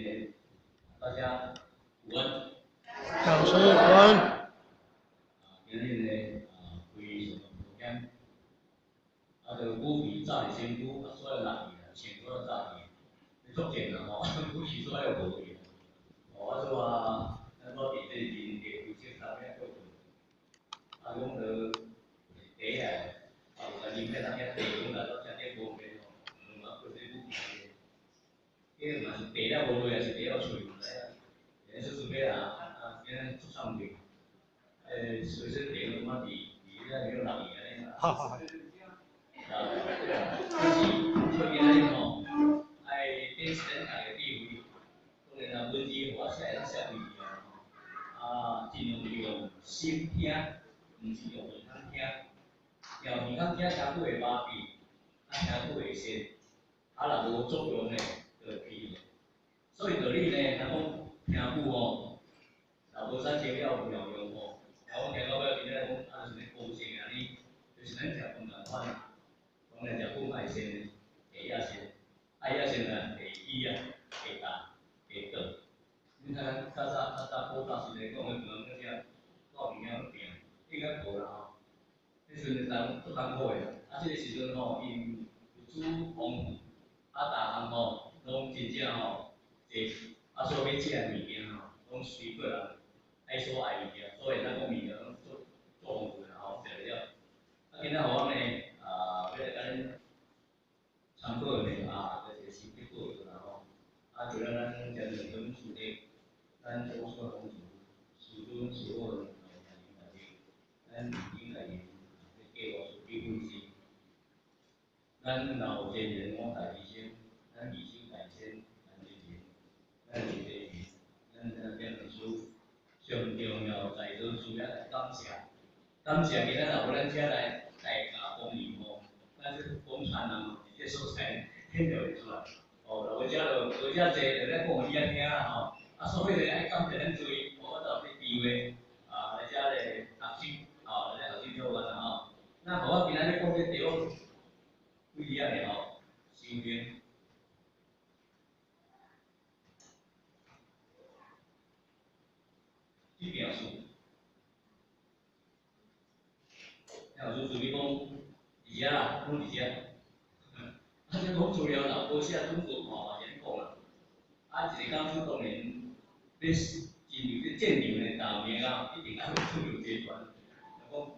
年，大家午安。老師午安。啊，今日呢啊，非常抱歉，啊，就武器炸佇身軀，啊，所有落去啊，穿所炸去，足賤啦吼，武器所有無去。哦，啊，所啊，咱我佇這人格規則上面過去，啊，講到茶啊，啊，有甲啉起當遐茶，講來到食這無便吼，兩個過這武器。這嘛是茶了無落，也是茶了喙，毋知影。欸，說準備啊，啊，今日出送去，欸，隨身茶攏嘛佇佇遐兩落去按呢啦。哈哈。啊，對啊，其實所以今日吼，愛展示咱家己的智慧，當然啦，文字予我寫會當寫規句啊，啊，盡量用心聽，毋是用耳孔聽，用耳孔聽聽久會麻痹，啊，聽久會瀉，啊，若無作用呢，就會疲勞。所以道理呢，若講聽久吼，若無產生了妙用吼，啊，阮聽到尾真正講，啊，就是咧高興按呢，就是咱食飯仝款啊，當然食飯愛先下野先，愛野先啊，下飢啊，下飽，下餓。你看咱較早較早古早時咧講的飯，那啥，到物件攏定，應該無啦吼。彼陣人足艱苦的，啊，這個時陣吼，𪜶物資豐富，啊，逐項吼攏真正吼濟。啊，所以欲食的物件吼，攏隨個人愛所愛物件，所以咱講物件攏足足豐富的啦吼，食會了。啊，今仔予阮呢，啊，欲來共恁參考的呢，啊，就是心得報告啦吼。啊，就咱咱遮兩尊師弟，咱祖師公主、師尊、師母呢，咱應該是計劃書比分析。咱老前人講大醫生，咱醫生大先，咱之前，咱是這咱咱變成書上重要在做需要來感謝，感謝今仔若無咱遮來大駕光臨吼，咱這講傳人吼，佇這所在顯著會出來。哦，若無遮就無遮濟，就咧講伊仔聽啦吼。啊，所以咧愛感謝咱諸位，無法度這機會啊來遮咧學習，啊來學習了阮啦吼。那予我今仔日講這題目，幾字仔爾吼，修行。這件事，老師隨便講，佇遮啦，攏佇遮。啊，這講資料若無寫，總無看嘛是按呢講啦。啊，一個講師當然欲進入這戰場呢，當面啊，一定愛出有這關。若講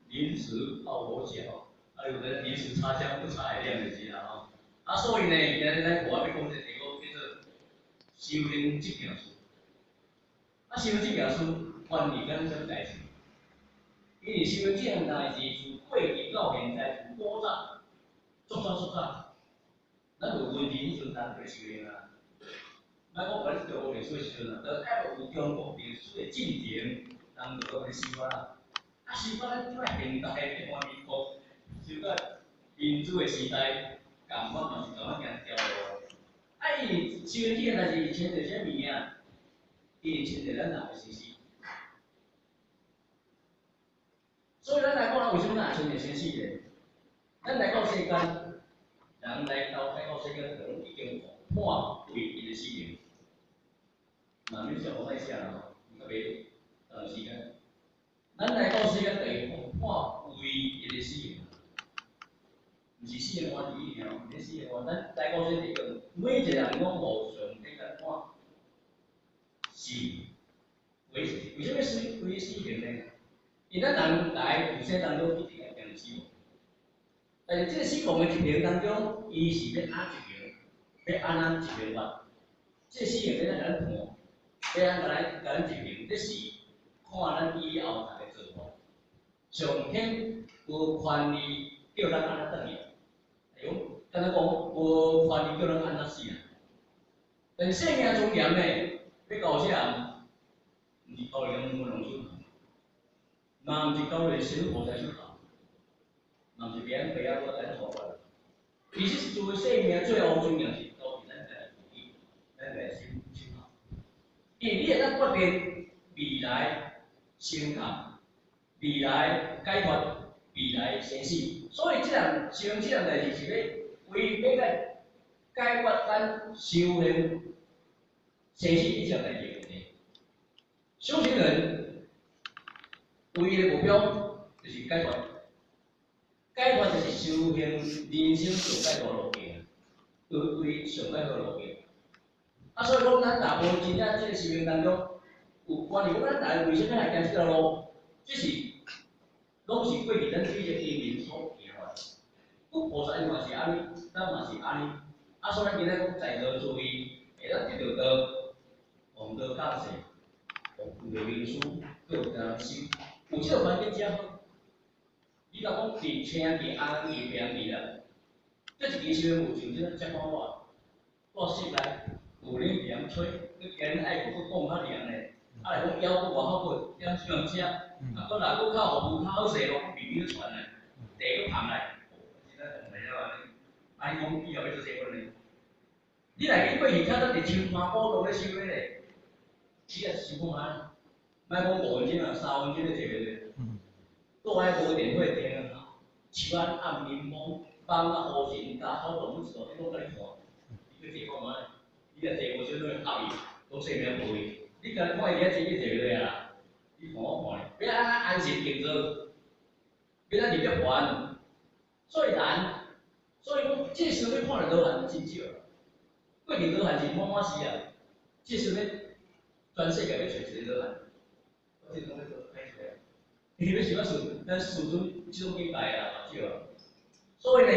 臨時抱佛腳，啊，有的臨時插香不插會亮就是啦吼。啊，所以呢，今日咱我欲講這題目叫做修行這件事。啊，修行這件事，關係咱啥物代誌？因為修行這項代誌，自過去到現在，自古早，足早足早，咱有文字彼陣，人就咧修行啊。咱講阮中國歷史的時陣啊，就愛有中國歷史的進程，人就講咧修啊啦。啊，修到咱這擺現代的中華民國，修到民主的時代，仝款嘛是仝款行這條路。啊，因為修行這項代誌，牽著啥物件？伊會牽著咱人的生死。所以咱來講，為啥物咱會牽著生死呢？咱來到世間，人來投胎到世間，就攏已經判為𪜶的死刑。嘛免寫無歹寫啦吼，較袂耽時間。咱來到世間，就會判為𪜶的死刑，毋是死刑換字爾，毋是死刑換。咱來到世間，每一個人攏予上帝共判死為為啥物死為死刑呢？因咱人來有生當中一定愛經歷死亡，但是這個死亡的執行當中，伊是欲按怎執行？欲按怎執行法？這個死刑欲按怎咱判？欲按怎來共咱執行？這是看咱以後逐个做法。上天無權利叫咱按怎轉去，哎喲，敢若講無權利叫咱按怎死啊？但是生命尊嚴呢，欲交啥人？毋是交予阮農村，嘛毋是交予神父在手頭，嘛毋是別人爸仔母來處罰。其實做生命最後尊嚴是交佇咱家己自己，咱家己心手頭。因為你會當決定未來成功，未來解脫，未來生死。所以這項修這項代誌是欲為欲來解決咱修行生死一切代志问题。修行人唯一的目标就是解脱，解脱就是修行人生上解脱路径，对对上解脱路径。啊，所以讲咱大部分真正这个生命当中，有关于讲咱大家为啥物来行这条路，这是拢是过去咱对这个因缘所行来。佛菩萨伊嘛是按呢，咱嘛是按呢。啊，所以咱今仔讲在座诸位，会当得到道，望道降世，有个明师，阁有平心，有这个环境才好。你若讲伫青地、红地、白地啦，这一支修有像这遮看我，住室内有冷气通吹，你今日爱阁讲较凉咧，啊若讲腰阁偌好骨，点钟食，啊阁若阁较服务较好势咯，慢慢传来，茶阁捧来，真正讲袂了安尼，啊你讲以后欲做啥物呢？你若去过去较早伫青山古道咧修咧，你也想看觅，莫讲5分钟啊，3分钟咧坐袂咧。倒爱无电火灯啊，树仔暗阴暝，枋啊乌尘加草动物一路拢共你看，你去坐看觅，你若坐无少拢会合去，拢性命无去。你干焦看伊遐坐，你坐袂落啊？你看我看咧，欲按怎安神静坐，欲按怎入涅槃，所以难，所以讲这时阵你看著罗汉真少，过去罗汉是满满是啊，这时阵全世界欲揣一个罗汉，我这讲欲做歹势啊。你欲想啊事，咱世尊这种境界啊，嘛少啊。所以呢，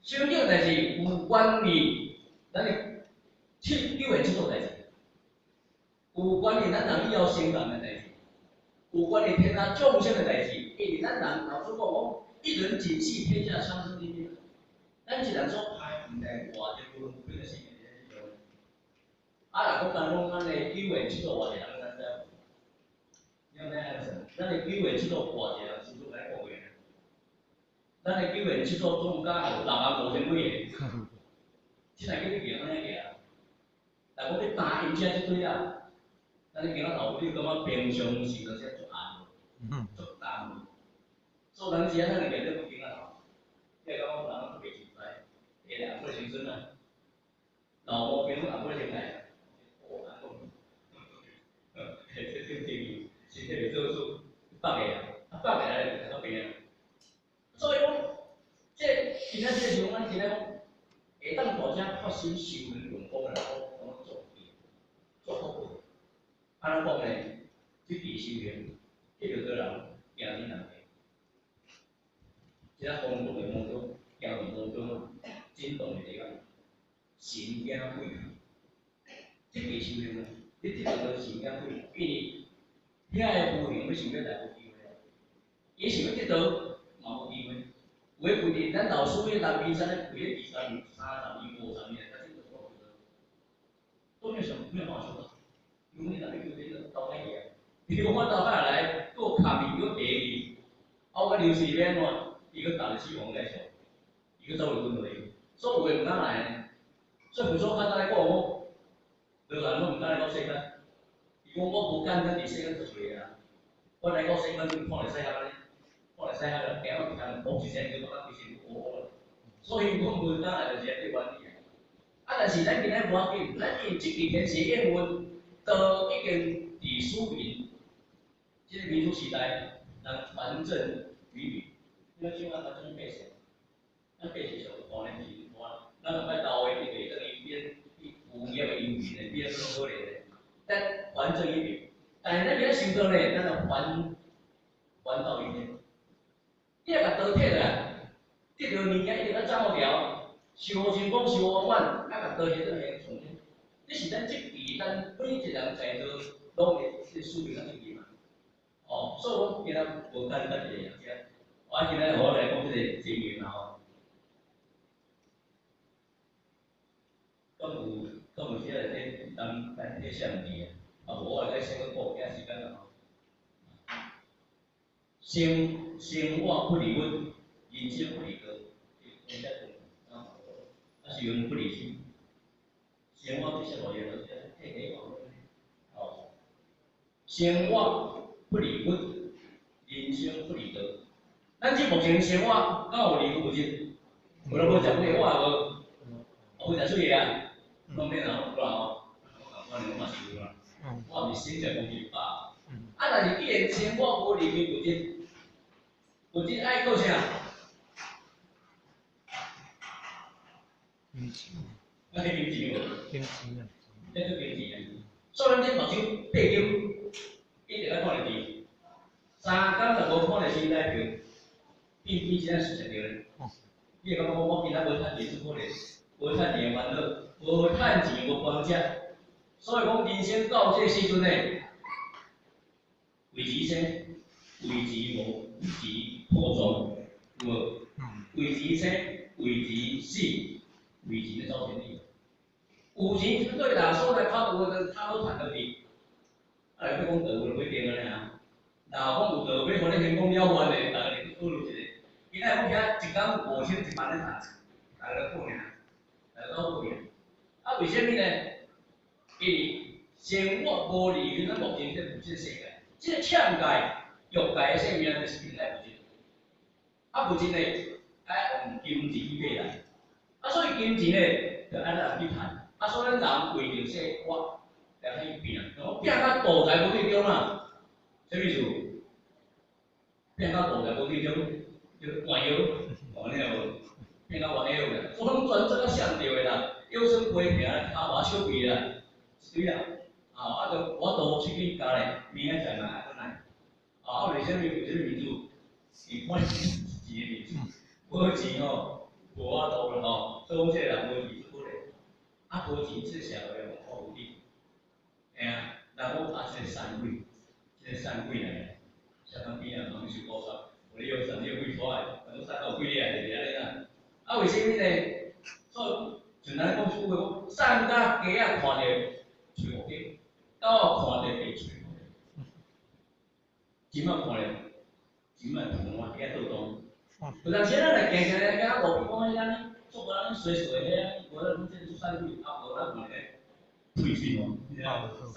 上紧代志有关于咱的七九缘七做代志，有关于咱人以后成人的代志，有关于天下众生的代志，因为咱人老师讲讲，一人紧系天下苍生之命，咱一人所歹毋知偌济无论几个生命伫咧。啊，若讲讲咱的九缘七做偌济人，咱知无？你知影无？咱的九缘七祖偌济人，师祖来讲过。咱的九缘七祖总共有6万5千几个，这若叫你行按呢行，若讲欲担因遮这堆啊，咱你行到头，你感觉平常时就说足暗，足重。所以咱是按呢行咧，行到头，你会感觉人特别自在，会来红过青春啊，老母朋友红过青来，哦，安讲，这这这身体袂做主，放下啊，啊放下来就较病啊。所以讲，这今仔这个时阵，咱今仔讲，会当大家发心修行用功的人，讲讲做做好过。按怎讲呢？这期修行，得著的人行伫人下，这个风动的摩托，行动摩托，震动的地方，神惊鬼。这期修行，你得著的神惊鬼，因为遐个无形欲想欲来无机会啊，伊想欲得到嘛无机会。有的规定，咱老师迄南屏山咧，规咧20年、30年、50年，才这个做都没有想，没有办法修到。因为你若欲求这个倒摆去啊，你讲我倒摆来，阁卡面阁茶去，啊我临时欲按怎？伊阁逐日死亡介绍，伊阁走入轮回，所以有的毋敢来呢。所以佛祖较早咧讲讲，罗汉拢毋敢来到世间。伊讲我无简单伫世间做一个啊，我来到世间就看会使合按呢，看会使合啦，行到听讲一声就感觉规身乌乌啦。所以讲无敢来就是这个原理啊。啊，但是咱今仔无要紧，咱因这几天是应运，都已经伫书云，这个民主时代，人还政于民。你讲怎啊？咱怎百姓？咱百姓上当然是咱若摆投的一个等于变有业的因缘的，变做可怜的。咱还政于民，但是咱今仔修道呢，咱就还道于天。你若共刀摕来，得著物件一定爱斩好条，修成功修圆满，啊，共刀摕转来重新。这是咱这期咱每一个人在座拢会这个使命咱这期嘛。哦，所以讲今仔无简单一个嘢，我今仔我来讲这个经验啦吼。敢有这个伫咱咱伫写问题啊？无我来先去讲，惊时间啦吼。生活不离物，人生不离道，啊，是用不离心。生活这些内容，哦，生活不离物，人生不离道。咱这目前生活敢有离物质？有人无食饭，我也无，无食水的啊，拢免啊，有啦吼。先食讲一饱。啊，但是既然生活無離開物質，物質愛靠啥？金錢。愛金錢無？金錢啊！這叫金錢啊！所以咱這目睭閉金，一定愛看著錢。三工若無看著新台票，變變真是實著咧。你會感覺講我今仔無趁錢足可憐，無趁錢的煩惱，無趁錢無關節。所以講人生到這個時陣呢，為錢生，為錢無，為錢破葬，有無？為錢生，為錢死，為錢咧走天理。有錢對啦，所在較有的較好趁得去。啊，若講道有就不一定安尼啊。若講有道欲予你先講了願的，逐家去討論一下。今仔講遐一工5000、1萬咧趁，逐家都報名，逐家都報名。啊，為啥物呢？因為生活無離開咱目前這物質世界，這個欠債、欲界的生命就是另愛物質。啊，物質呢，愛用金錢去買來。啊，所以金錢呢，就愛咱人去趁。啊，所以咱人為著生活來去拼，拼到肚財無對中啊，啥物意思？拼到肚財無對中，就彎腰，哦，你有無？拼到彎腰啦，所以講專做較上著的啦，腰酸背疼、跤麻手臂啦，一堆啦。啊，就我都出去加咧，明仔載嘛愛閣來。啊，為啥物？為啥物民主？是看錢的民主，無錢吼，無法度啦吼。所以講這個人無錢足可憐。啊，無錢，這個社會嘛看無你。嘿啊，人講啊，這個散鬼，這個散鬼來，下當邊啊，忙修高山，無你有散，你有鬼出來，反正散到鬼來就是按呢啦。啊，為啥物呢？所以像咱講一句話講，散甲雞仔看著喙烏雞，狗仔看著白喙烏。錢仔看著，錢仔糖啊，雞仔倒動。有當時咱來行行來行，路邊講彼安呢，做無咱衰衰彼安，無咱講這個散鬼，啊無咱看著退喙吼，你知影無？散。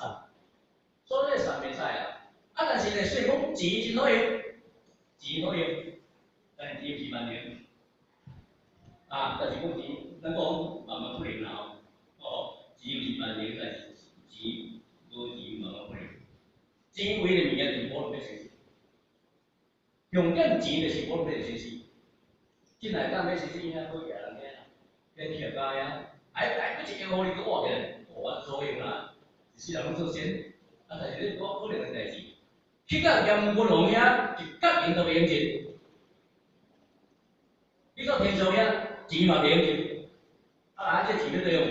所以這個散袂使啊。啊，但是呢，雖然講錢真好用，錢好用，但是錢毋是萬能。啊，但是講錢，咱講慢慢不能啦吼。哦，錢毋是萬能，但是錢無錢慢慢不能。錢為的物件就是無論欲生死。重點錢就是無論欲生死。進來當買生死遐好額人遐，遐鐵家遐，哎哎，閣一下予你閣活起來，我所用啦，一世人攏做仙。啊，但是你講可能的代誌，去到閻羅王遐，一角銀都袂用錢。去到天上遐，錢嘛袂用錢。啊，這錢欲怎用？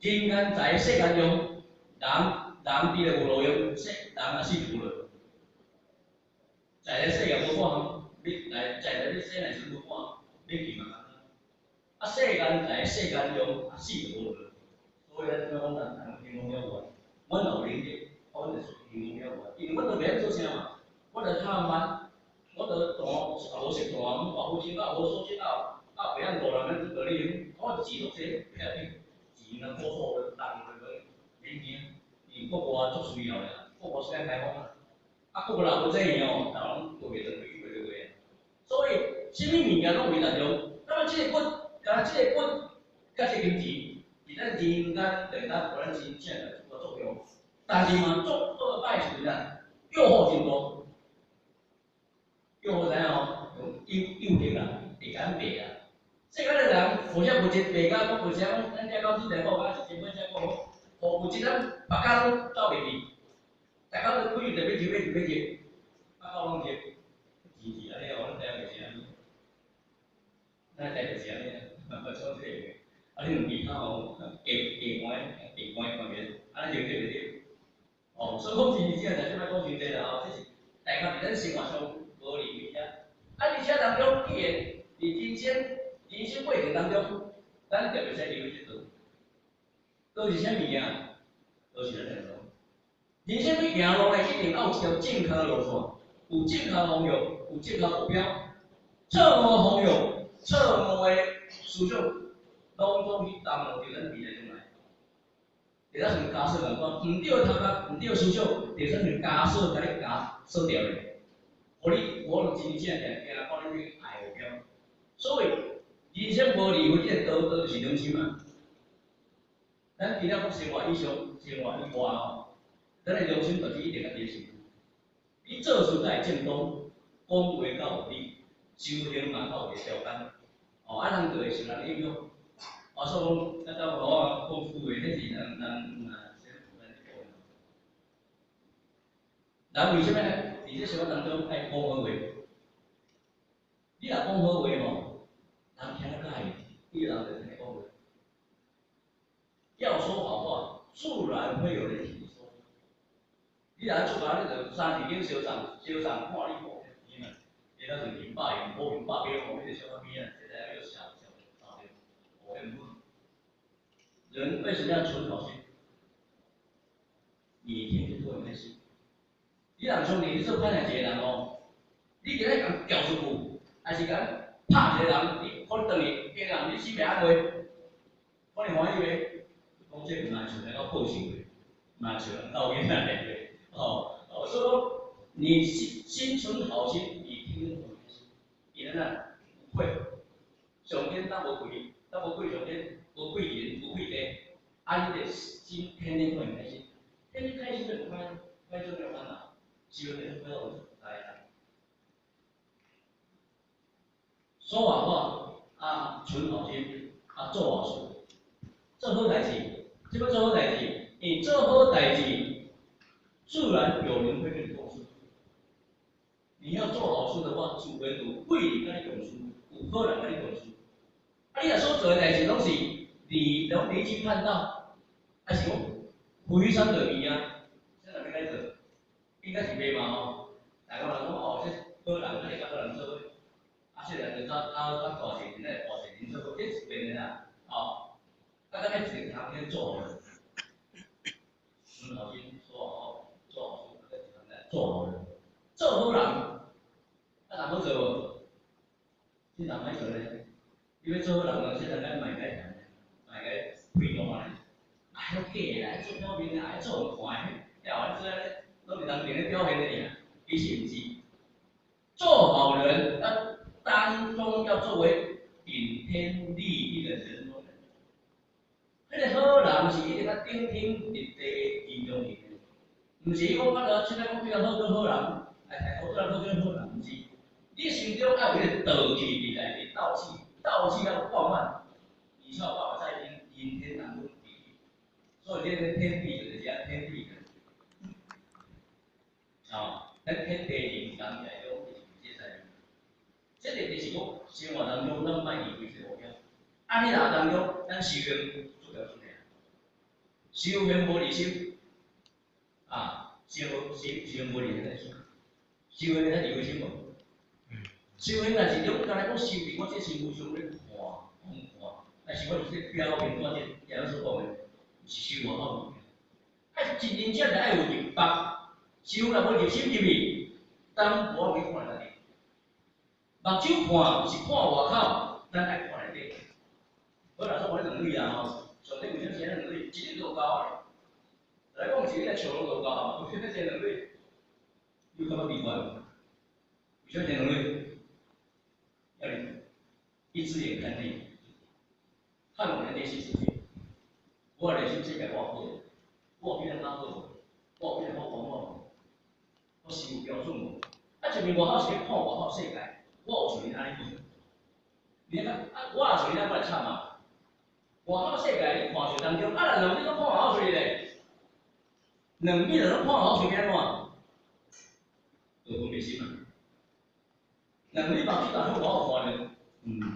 人間財世間用，人人佇咧無路用，世人若死就無路。在咧世間無半項，你來在咧你生來時無半項，你去嘛簡單。啊，世間財世間用，啊死就無路。所以咱怎講咱人天公了願，阮若有能力，阮就屬天公了願，因為阮都袂曉做啥嘛，我就插班，我就彈也無識彈，我父親也無素質啊，啊袂曉路人免做道理，我錢足濟，遐去錢啊，苦苦的重落去，免驚，因為國外足需要的，國外時間開放啊，啊國外若無這樣哦，逐人過袂轉去，過袂過。所以，啥物物件攏為咱用，那麼這個骨，敢若這個骨，佮這個金錢，佇咱人間對咱予咱真正的一個作用，但是嘛，做做歹時陣啊，誘惑真多，誘惑知影吼，用誘誘惑啦，會共咱賣啦。世間的人無啥物質，賣甲講無啥，咱遮講之前講啊，是基本遮講好，予物質咱別家攏走袂去，大家都規日就欲入欲入欲入，啊到攏入，錢是按呢哦，咱知影就是按呢，咱知就是按呢啊，所以這個。啊，你用其他吼，加加關加關方面，按呢就對袂對？哦，所以講真正正，這擺講傷濟啦吼，這是大家佇咱生活上無離開遐。啊，而且當中，既然佇人生人生過程當中，咱特別使離開這道，道是啥物件？道是咱的路。人生欲行路呢，一定愛有一條正確的路線，有正確的方向，有正確目標。錯誤的方向，錯誤的思想，攏總去耽誤著咱未來將來。會當像枷鎖仝款，毋對的頭殼，毋對的思想，會當像枷鎖共你枷鎖牢咧，予你無法度真正行行到你欲愛的目標。所以，人生無離開這個道，道就是良心嘛。咱除了講生活以上，生活以外吼，咱的良心就是一定較低心。你做事才會正當，講話較有理，修行嘛較有個條件。哦，啊，人就會受人影響。哦，所以講，咱到我講富的，彼是人人嘛，人為啥物佇這生活當中愛講好話？你若講好話吼，人聽了佮意，你人就聽你講話。要說好話，自然會有人聽你說。你若出來，你就三字經相送，相送看你無錢啊，伊那是500元、5元、100幾吼，你就小可邊啊，這個要小小小點，哦，唔好。人為什麼要存好心？你天天都會開心。你若像你做歹代志的人哦，你今日共叫出去，還是共拍一個人，你可能轉去，彼個人你死袂安慰，可能歡喜袂？講這毋若像來講報仇的，毋若像人鬥囡仔的，哦哦，所以講你心存好心，你天天都會開心。伊安怎無愧，上天當無愧，當無愧上天，無愧人，無愧地，啊，你的心天天都很開心，天天開心就不快樂，快樂就沒有煩惱，只有那快樂來啦。說好話啊，存好心啊，做好事，做好代誌。這個做好代誌，你做好代誌，自然有人會跟你共事。你要做好事的話，自然有貴人跟你共事，有好人跟你共事。啊，你若所做的代誌攏是離攏離經叛道，還是講毀三就義啊？啥人欲共你做？應該是袂嘛吼。大家人講哦，這好人，咱會佮好人做伙。啊，這人就較較較大勢，咱會大勢人做伙，這是變的啦，哦。啊，咱欲一個通去做好人，存好心，說好話，做好事，啊，一個做好人，做好人，啊，人好做無？這人歹做咧，你欲做好人，這人咱莫共莫共開大咧，啊，遐假的啦，做表面的，愛做予人看的，了後做咧，攏是人佇咧表現的爾，其實毋是。做好人，那當中要作為頂天立地的人。彼個好人是一定愛頂天立地、真中人的，毋是伊講我著凊彩講比較好做好人，哎，好做人好做好人，毋是。你心中愛有彼個道氣佇內底，道氣，道氣要飽滿，你才有辦法在人人天當中立。所以這個天地就是講天地人，啊，咱天地人講起來攏是這三個。這個就是講生活當中咱莫離開這個目標。按呢若當中，咱修行做了出來，修行無離心，啊，修修修行無離心，修行會使離開心無？修行若是種，敢若講修佇我這身軀上咧看，講看，但是我就是表面我這樣所講的，是修外口物件。啊，真真正正愛有入腹，修若無入心入去，當無法去看家己。目睭看是看外口，咱愛看內底。好啦，說我兩蕊啊吼，上帝為啥生兩蕊？一蕊就夠啊。來講是你若笑攏就夠啊，為啥生兩蕊？你有感覺奇怪無？為啥生兩蕊？要你一隻眼看內，看我的內心世界。我內心世界我好，我比人較好無？我比人較圓滿無？我是有標準無？啊，前面外口是咧看外口世界，我有像𪜶按呢無？你看，啊，我若像𪜶按呢，我會慘啊！外口世界你看相當中，啊，若兩邊攏看外口喙咧，兩邊若攏看外口喙，欲按怎？就分別心啊！兩邊目睭若向外口看咧，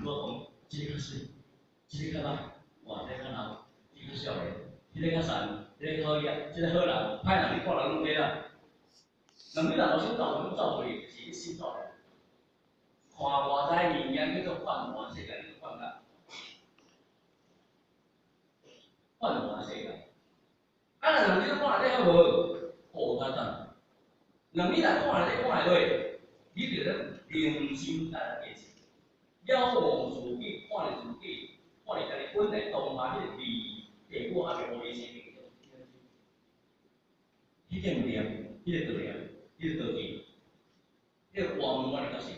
我講這個較媠，這個較歹，哇，這個較老，這個較少年，這個較瘦，這個較好額，這個好人，歹人你看人攏對啦。兩邊若路心走攏走出去，是你心走來。看外在物件叫做幻化世界，叫做幻覺。幻化世界。啊，若兩邊攏看內底好無？哦，較讚。兩邊若看內底看會落，你就咧良心來建設，了悟自己，看著自己，看著家己本來當下彼個利地母還袂予伊生命，彼個念，彼個道念，彼個道氣，彼個圓滿的覺醒。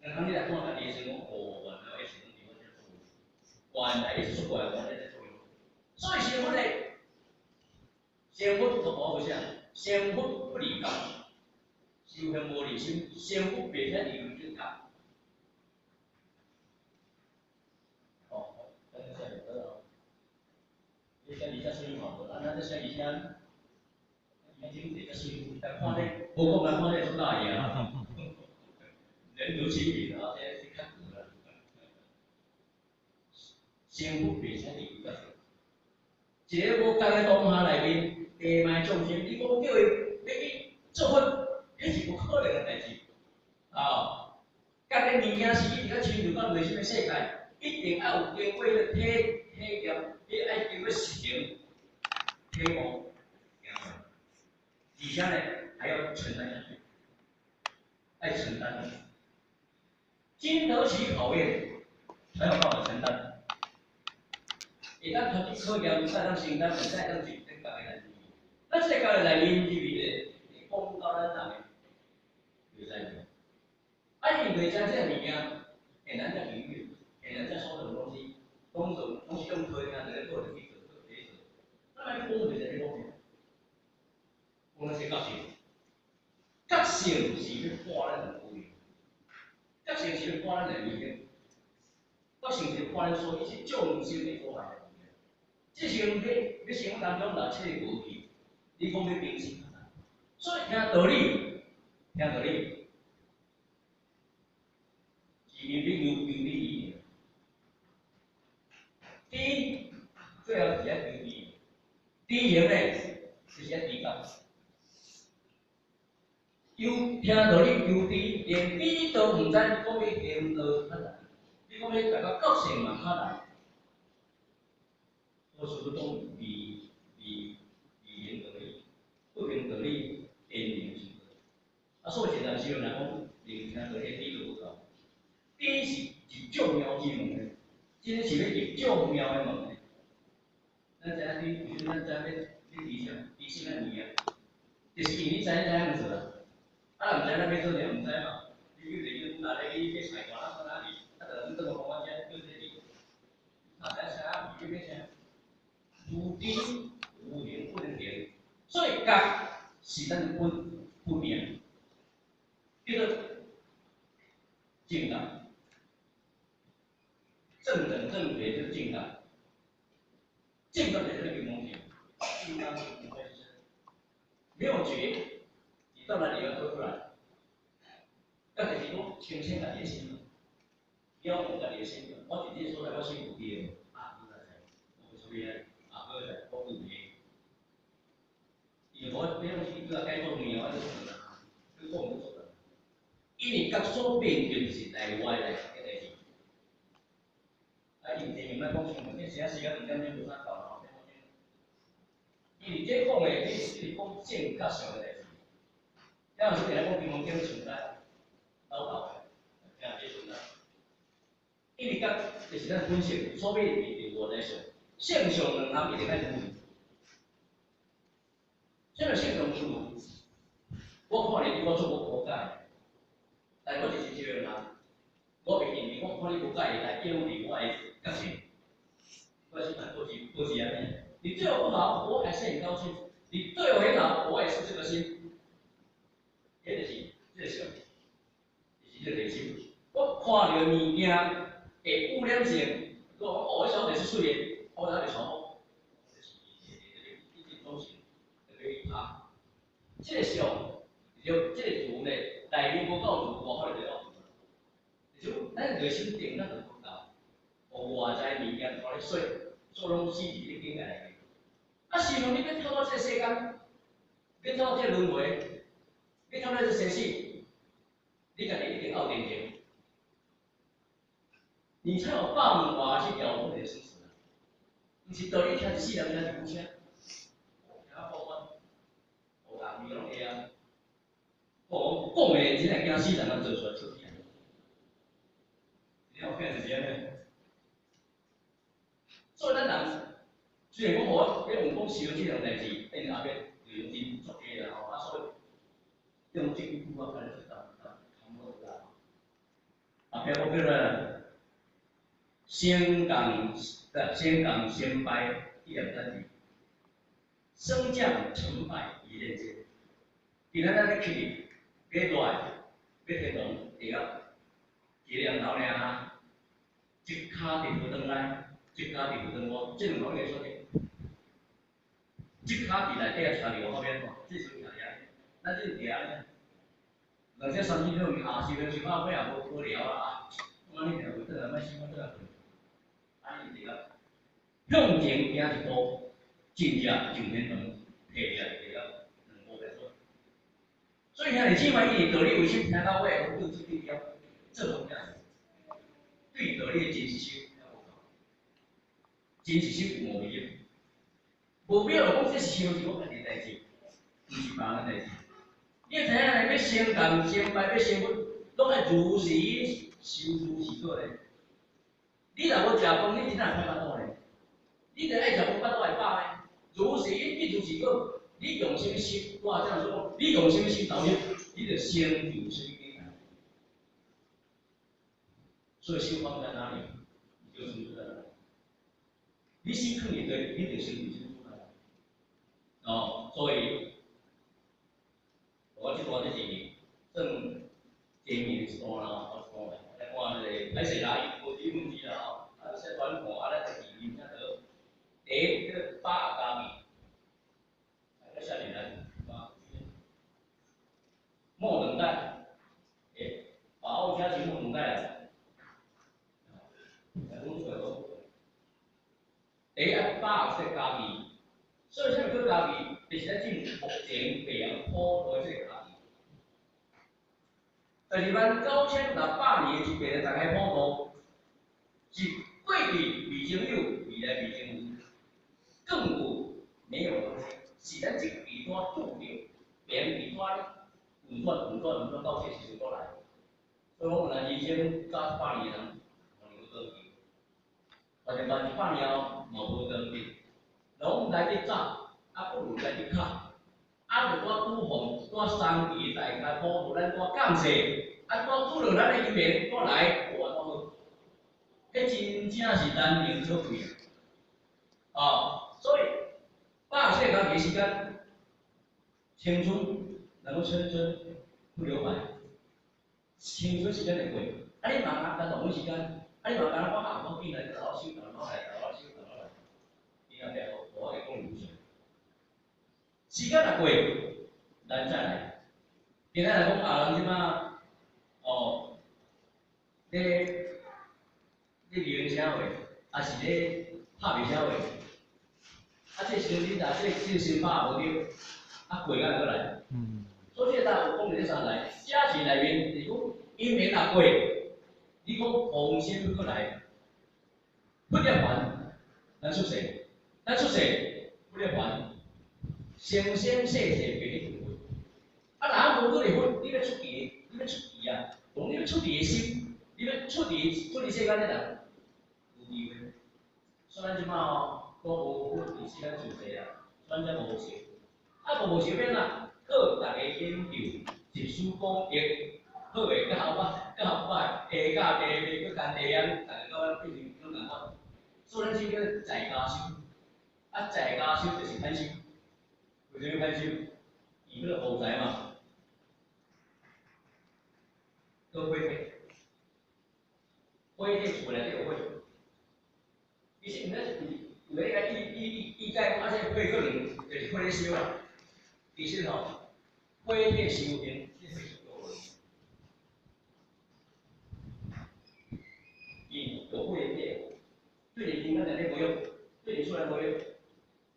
然後你來看家己的生活，哦，原來是攏佇我這做，原來一直出過來，原來在作用。所以生活咧，成佛都无啥，成佛不离觉，修行無離心，成佛袂使離這覺。哦，等下寫就得了。你寫字遮媠嘛無？啊，咱這寫字寫，寫真濟遮媠，但看這無講來看這足大意啊。人如其名啊，這是較強啦。成佛袂使離覺。一个無覺的當下內面，地賣眾生，你講叫伊欲去做佛，彼是無可能的代誌。啊，覺的物件是一直較親像到內心的世界，一定愛有經過彼個體驗，你愛經過實行體悟，而且呢，還要承擔下去，愛承擔，經得起考驗，才有辦法承擔。會當脫去考驗，才當承擔，才當去這覺的代誌。咱這個覺的內面入去咧，會講到咱人的袂使做。啊，因為知這個物件，會難才猶豫，會難才所有東西，攏做，攏是用推聽，就咧做就去做，做去做。咱來講袂使咧講啥？講咱是覺性，覺性是欲破咱的無明，覺性是欲破咱的迷惑，覺性是破咱所有一切眾生的苦海。這時陣你生活當中若切無去，你講欲平心，所以聽道理，聽道理，是因為求求理。知最後是愛求知，知行呢，就是愛知覺。求聽道理求知，連知都毋知，講欲行道較難，你講欲達到覺性嘛較難。我是講離離離言道理，不明道理，言明成道。啊，所以一陣時陣來講，連聽道理知都無夠。知是一眾妙之門的，這個是欲入眾妙的門的。咱知影你，咱知影欲你知啥？知啥物件？就是因為你知影知影就做啦。啊，若毋知咱欲做啥，毋知嘛？你比如講，若咧去買菜瓜，咱哪裡？啊，就你倒來講我遮叫這個，啊，知啥？你欲買啥？無知無明不能行，所以覺是咱的本命，叫做正覺，正等正覺就是正覺，正覺就是那個東西，金剛不壞之身，沒有覺，你到哪裡要說出來？剛才是講清醒家己的心嘛，了悟家己的心嘛，我佇這個所在我心有變，啊，你來知，我所以啊。啊，好咧，我有的。伊就講，你攏是叫我改做物啊，我就做啦，你講就做啦。因為覺所變就是內外來個代誌。啊，因前面莫講傷長，這時間2點鐘無啥夠啦。因為這講的，你是講正覺上的代誌。有時定來講金剛經上來老道的，聽這上來。因為覺就是咱本性，所以佇外在上。性相兩項一定愛如。啥物性相如？我看你，我做無無解，但我就是這個人，我袂認為我看你無解，來厭惡我的覺性。我是蠻保持按呢。你對我不好，我還是很高興；你對我很好，我也是這個心。彼就是這個相，就是這個內心。我看著物件會污染性，我講哦，這小姐是媠的。我哪裡傳播？就是一直東西，特別啊，這個相，就這個圖呢，內面無夠圖，外口就有。就咱內心定，咱就無夠。予外在物件拖咧洗，做攏死佇這境界內面。啊，試問你欲透過這個世間，欲透過這個輪迴，欲透過這個生死，你家己一定要定型，你才有辦法去了脫這個生死。毋是道理聽一世人聽一句聲，聽啊破關，無共伊攏會啊。講講的真會驚死人，啊做出來出去。你有變是按呢？所以咱人雖然講無，比如講燒這樣代誌，變後壁就用真作假啦吼，啊所以用這句話來知道，差不多啦。後壁我叫做先共先共先敗一兩三字，升降成敗一念間。今仔咱咧去，欲落來，欲天堂地獄，一個念頭爾啊，一跤佇佛堂內，一跤佇佛堂外，這兩個會選擇。一跤佇內底啊，徛佇我後邊，這時陣徛遐，咱這佇遐呢，兩隻三斤兩下收收到尾也無無聊啊，我你聽無轉來，莫想我轉來，按呢對啊。向前行一步，真正上天堂，退下地獄，兩步來說。所以兄弟姊妹，伊道理為什聽到尾，講對這對了，做無啥？對道理的真實性無夠，真實性有無必要？無必要講這是修是我家己的代誌，毋是別人的代誌。你知影咧，欲成功、成敗、欲成佛，攏愛如是修如是果咧。你若無食飯，你真正會歹腹肚咧。你著愛食飯，腹肚會飽咧。如是因，必如是果。你用啥物心？我這樣說，你用啥物心投入，你就成就啥物境界。所以心放在哪裡，你就成就在哪裡。你心囥佇佗，你就成就啥物所在。哦，所以，我這段就是算前面一段啦，我一段來來看這個歹勢啦，伊無這問題啦吼，啊，先轉看，啊，咱就字面聽著，第一叫百家字，來寫入來，莫等待，欸，把握佳期莫等待啊！來，講出來講。第一，把握這個佳期，所以啥物叫佳期？就是咱進目前白楊普渡的這個佳期。 2万9600年之前，大家普渡是過去未曾有，未來未曾有，亘古沒有的東西，是咱這期拄拄著，別人期拄咧運轉運轉運轉到這時陣過來。所以我問啊，人生早100年的人，可能有長期，反正萬100年後嘛無長期，攏來得早，啊不如來得較。啊，就拄拄逢拄三期大開普渡，咱拄降世，啊拄拄著咱的因緣，拄來有偌好，彼真正是難能可貴啊！哦，所以百歲家己時間，青春能夠青春不留白，青春時間會過，啊你嘛啊，浪費時間，啊你嘛敢若講啊，我緊來豆仔收，豆仔來，豆仔收，豆仔來，伊後壁無我會講流水。時間若過，咱再來。今仔來講啊，人這馬哦，咧咧流行社會，抑是咧拍拼社會，啊，這時陣你若這這心拍無著，啊過敢會閣來？所以這個有講佇這三來，這是內面就是講因緣若過，你講重新閣來，不涅槃，咱出世，咱出世不涅槃。生生世世袂得成佛，啊，若無閣離佛，你欲出離，你欲出離啊？講你欲出離的心，你欲出離出離世間的人，有機會。所以咱這馬吼，都無佛佇世間出世啊，所以咱才無成。啊，無無成變啊？靠逐家研究，集思廣益，好的較歹，較歹，下教低低，閣干低啊，逐家到變成攏仝款。所以咱這叫在家修，啊，在家修就是貪修。為啥物貪修？伊彼個豪宅嘛，閣火體，火體厝內底有火。其實毋咱是有咧個意意意意解講，啊，這個火可能就是火咧燒啊。其實吼，火體修行，這火是有。伊有火體，對你人間內底無用，對你出來無用。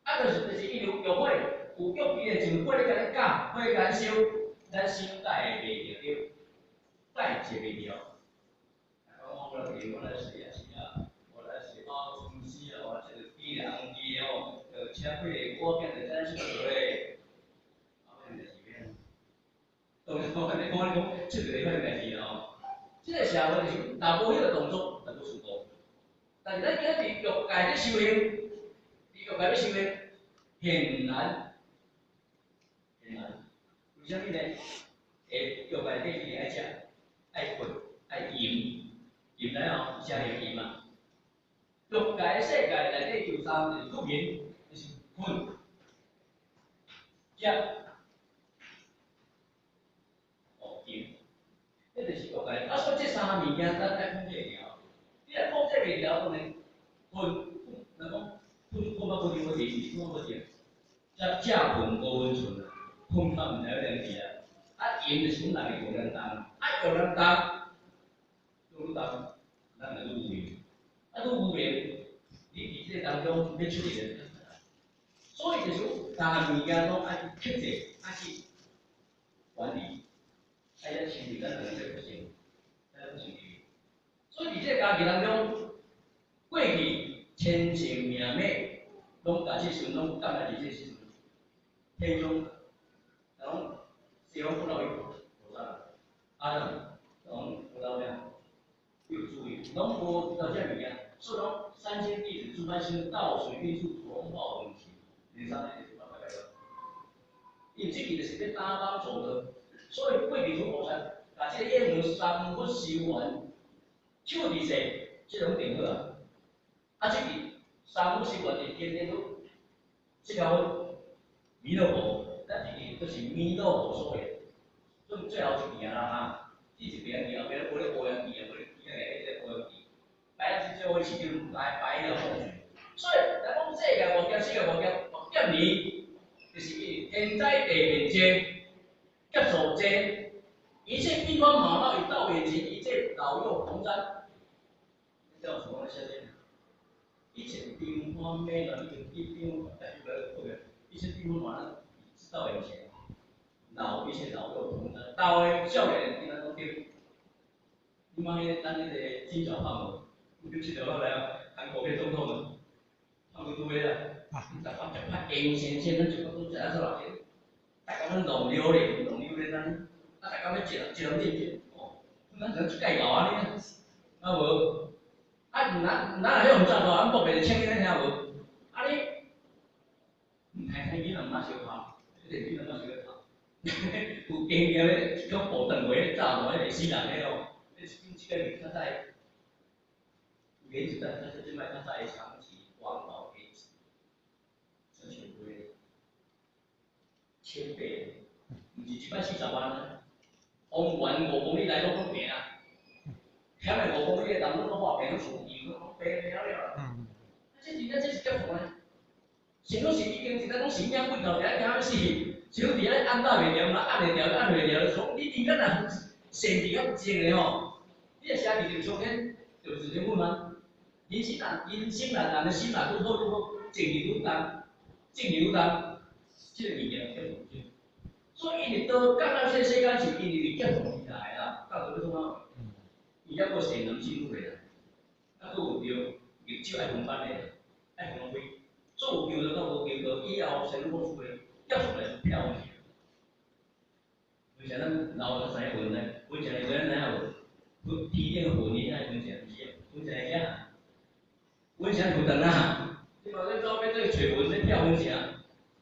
啊，就是伊有有火。有欲伊會像火咧共你咬，火共咱燒，咱心帶會袂著對，帶坐袂牢。講我來我來是啊是啊，我來是啊公司啊，我這個機人機哦，就請幾個我囝就怎出去咧，啊，變代志變。當然我你講你講，這個禮拜代志哦。這個社會就是，若無彼個動作，就無事故。但是咱今仔佇欲界咧修行，佇欲界咧修行，顯然。為啥物呢？會欲界底一定愛食、愛睏、愛飲，飲來吼，食用飲嘛。欲界世界內底有三就是入眠，就是睏、食、悟经，這就是國家。啊，所以這三項物件咱愛控制會牢。你若控制袂牢，當然困，人講困困到無定無定，是困無定。食食睏無溫存啊，睏到毋知影欲點去啊。啊，閒就是阮人的藥量重，啊，藥量重，愈愈重，咱就愈無明。啊，愈無明，你佇這個當中欲出去就較困難。所以就是講，逐項物件攏愛去克制，愛去管理，愛遐親像咱人這個性，咱個性。所以佇這個家己當中，過去前世命脈，攏共這時陣攏感覺佇這時陣，天中，人講西方不老菩薩，啊，人講不老咩？有注意，攏無到這物件，所以講三千弟子諸般星道水運數同化運行，連三天就是八百個。因為這個就是咧打幫做的，所以過去諸菩薩，共這個演完三佛修完，手佇世，這攏定好啊。啊，這個三佛修完就天天都，這條彌勒佛，咱這個就是彌勒佛所言，所以最後一件啦哈，這一邊去後壁無咧烏煙機啊，無咧其他個彼個烏煙機，擺啊最後一時陣來擺了風水，所以來講世界無劫，世界無劫，無劫年，就是因為天災地變災，劫數災，一切兵荒馬亂，到眼前，一切老幼同災。你知有什麼寫這？一切兵荒馬亂，已經兵荒，一切兵荒馬亂，到眼前，老一切老幼同災，老的少年囡仔攏對。你看彼個咱彼個金小胖無？你佚佗好來啊？韓國彼總統啊，胖嘟嘟的啦，逐工食較硬鮮鮮，咱一個都食啊做偌濟，逐工咧弄尿咧，弄尿咧咱，啊逐工咧食食人進進，哦，咱像一介牛按呢，啊無？啊，毋咱咱若彼種炸大，咱搏袂穿囡仔聽無？啊你，毋聽聽囡仔毋捌相拍，彼個囡仔毋捌相拍，有經驗的，種部斷話炸大，彼會死人的哦。這這個較早原子彈，它是這擺較早的長崎廣島給成千倍，千倍，毋是一擺40萬啊，方圓5公里內攏總平啊，險的5公里的人攏拢破平，攏厝油攏平了了啦。啊，這真正這是劫數呢？想講是已經是咱講神經鬼頭，伫遐驚欲死，想講佇遐按搭袂牢，嘛按會牢，按袂牢，從你你敢若善佇較靜的吼，你若寫佇就上天就是這問嗎？人生若人生若人的心若愈好愈好，靜日愈重，靜日愈重，這個物件叫做靜。所以因為到降到這個世間是因為劫數時來啦，到底欲創啥？伊猶閣善人進入袂啦，啊，閣有著業少愛分班的，愛分開，所以有求道佮無求道，以後生老死的劫數來票去。為啥咱老較知影問呢？為啥會知影無？天頂雲影愛分成，毋是？分成會啥？分成就長啊！你嘛咧走欲做揣雲咧跳雲層，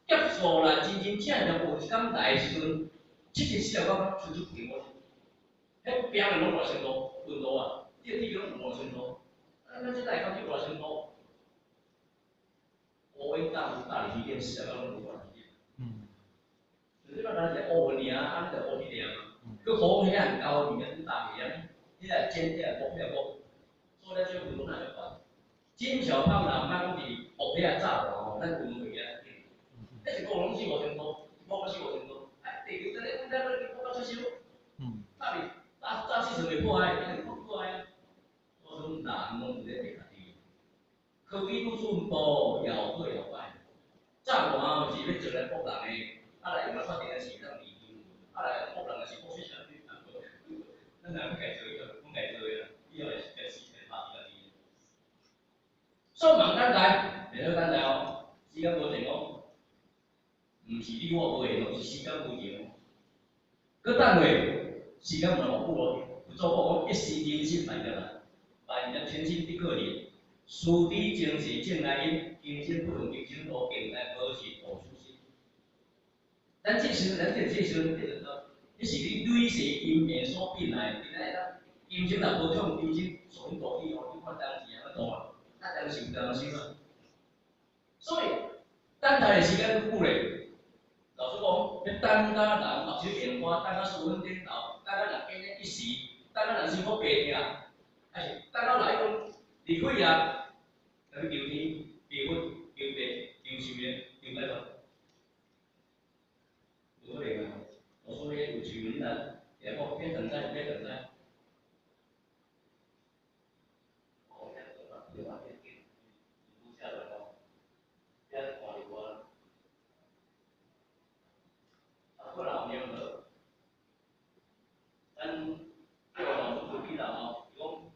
劫數啦，真真正正有一工來的時陣，74.9工伸出去我，彼邊的攏5000度溫度啊，這個地攏有5000度，啊，咱這代講去5000度，烏雲大霧大力電四十九攏有偌濟。嗯。就這擺咱是烏雲爾，啊，你就烏去爾嘛。閣風遐爾高，物件大去啊，遐個尖遐個薄遐個薄，所以咱這溫度哪會懸？金小胖啦，莫講佇木遐炸彈吼，咱溫度會記。彼一個攏4、5000度，一個4、5000度，啊，地球這個阮這要破到出燒。嗯。早日早早時陣會破壞，一定破破壞啊！所以講人攏佇咧地家己，科技愈進步，搖好搖歹。炸彈是欲做來搏人的，啊來用來發電的是當利用，啊來搏人的是搏死啥物？咱若欲家做，阮家做的啦，以後會會死會拍死家己。所以茫等待，袂使等待哦，時間無閒哦，毋是你我無閒哦，是時間無閒哦。閣等下，時間毋偌久哦。佛祖講講一時人心萬劫來，萬劫千心得過人。思知前世正來因，今生不用今生路，敬待無是度此心。咱這時咱這這時陣，這就說，這是你累世因緣所變來的。今仔日今生若無創今生屬於度去哦，你看當時安怎度啊？啊，當時有當時啊。所以等待的時間愈久咧，老實講，等到人目睭變花，等到時分頂頭，等到人變一時，等到人辛苦白疼，還是等到來講離開啊，來求天、求佛、求地、求神明、求解脫，無可能啊！我所以有時陣咱也講別等待，別等待。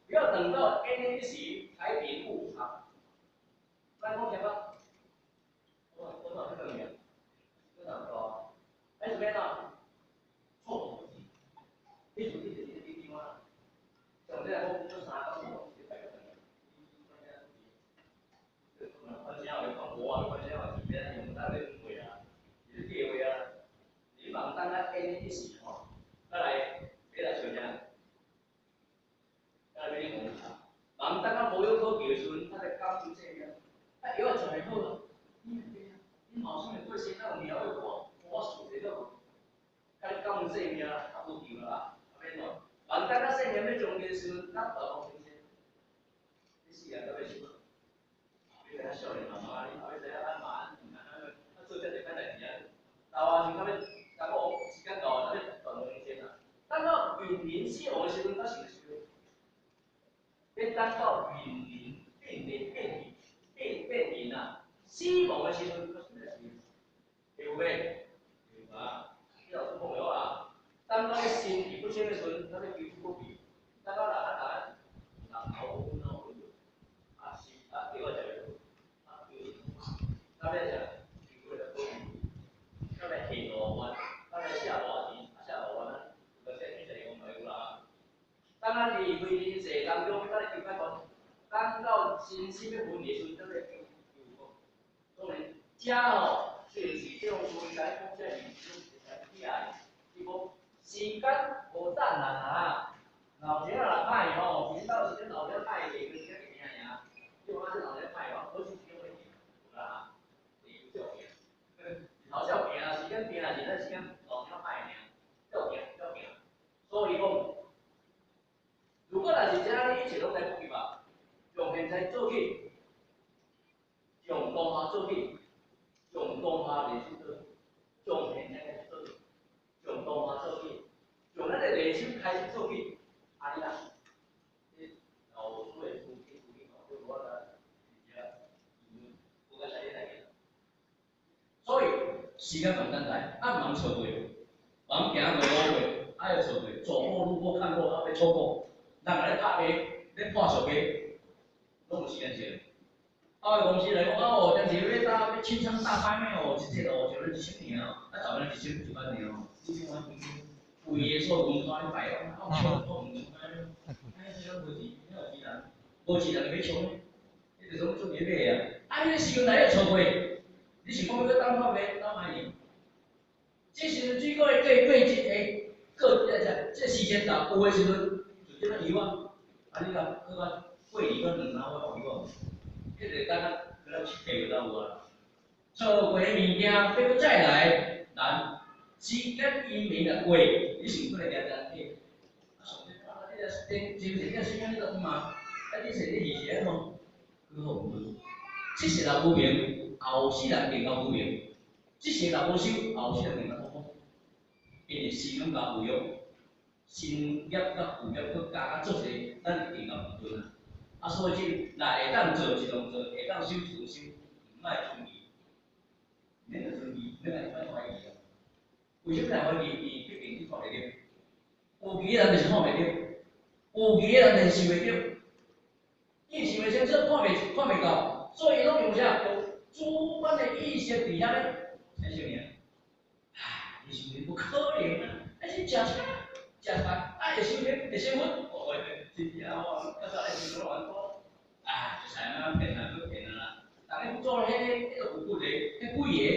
不要等到 N 一時才領悟啊！咱講啥物？我我哪去問你？我哪講？還是咩呢？錯。你做你就是你地方。像這個講，做三工，我是拜個。反正我講無啊，反正我是變用咱咧誤會啊，是計劃啊。你茫等到 N 一時吼，再來欲來想啥？人等到無藥可救的時陣，他才感恩性命。啊，藥仔食袂好啊，你你後生的過身，哪有苗藥我我想者了，甲你感恩性命，啊無救啦，啊免咯。人等到性命欲終結的時陣，咱大王先生，你死人都欲死。你知影少年媽媽，你後尾知影咱媽啊，做遮濟歹代誌啊，老啊時較欲，查某時間到啊，欲斷亡先啊。等到瀕臨死亡的時陣，才想想。欲等到瀕臨變變變變變臨啊，死亡的時陣，才想來想，對無袂？對啊，你老師講了啊，等到你神志不清的時陣，才欲求出國去，等到人啊人人頭昏腦啊是啊藥仔食袂好，啊求到尾啥？求過來過去，到尾下路彎，到尾下偌錢，啊下偌彎啊，有個說去食用嘛有啦。等咱離開人世當中，咱來求解脫，等到身心欲分離的時陣，咱來求求講。當然，遮吼雖然是這種書應該講這是攏會使寫的，伊講時間無等人啊，老錢仔若歹吼，時間到時陣老錢歹個，時間會行爾。你看這老錢歹吼，好時間會行，有啦，地球照行，日頭照行，時間行是咱時間老錢歹爾，照行照行。所以講，如果若是這樣，你一切攏來不及吧？從現在做起，從當下做起，從當下內心做起，從現在開始做起，從當下做起，從咱的內心開始做起，按呢啦。你老師的書記書記吼，對我來是遮，無甲啥物代誌。所以時間無等待，啊毋通錯過，茫行過路過，啊會錯過，走過路過看過，啊欲錯過。人來拍賣，咧破手機，攏有時間性。啊，公司來講，啊哦，當時欲打欲清倉大拍賣哦，一隻哦，就咧1000爾哦，啊，十萬1000一萬爾哦，1000萬規个所有文化咧擺哦，啊，搶都毋搶安尼，哎，這種無錢，哪有錢人？無錢人就欲搶，你就講做嘢買啊，啊，你時間來會錯過，你是講欲閣等拍賣，等來年？這時陣水果的過過節的過這這這時間到，有的時陣。就這麼油啊！啊，你講去到過年閣兩三我有無？彼個等啊，閣了7個月才有啊。錯過的物件，欲閣再來難。時間因緣若過，你想過來掠人去？啊，上帝啊，你若精精神你若啥物你都毋嘛？啊，你說你是啥喏？佢好毋好？這世人無明，後世人更較無明；這世人無修，後世人更較痛苦。因為心佮有欲。新業佮舊業閣加做一個，咱會更較矛盾啊！啊，所以這若會當做一當做，會當修一當修，毋愛存疑，免來存疑，免來莫懷疑啊！為啥物來懷疑？伊畢竟你看袂著，有疑的人就是看袂著，有疑的人就是想袂著，伊想袂清楚，看袂到，所以伊攏用啥？用主觀的意識佇遐咧，啥物物？唉，你想無可能啊！啊是食啥？食飯啊會修行會成佛，哦，真正哦，較早會想講蠻多，啊，就是安怎騙啊，閣騙啊啦。逐个做彼个彼个有骨的，彼幾个，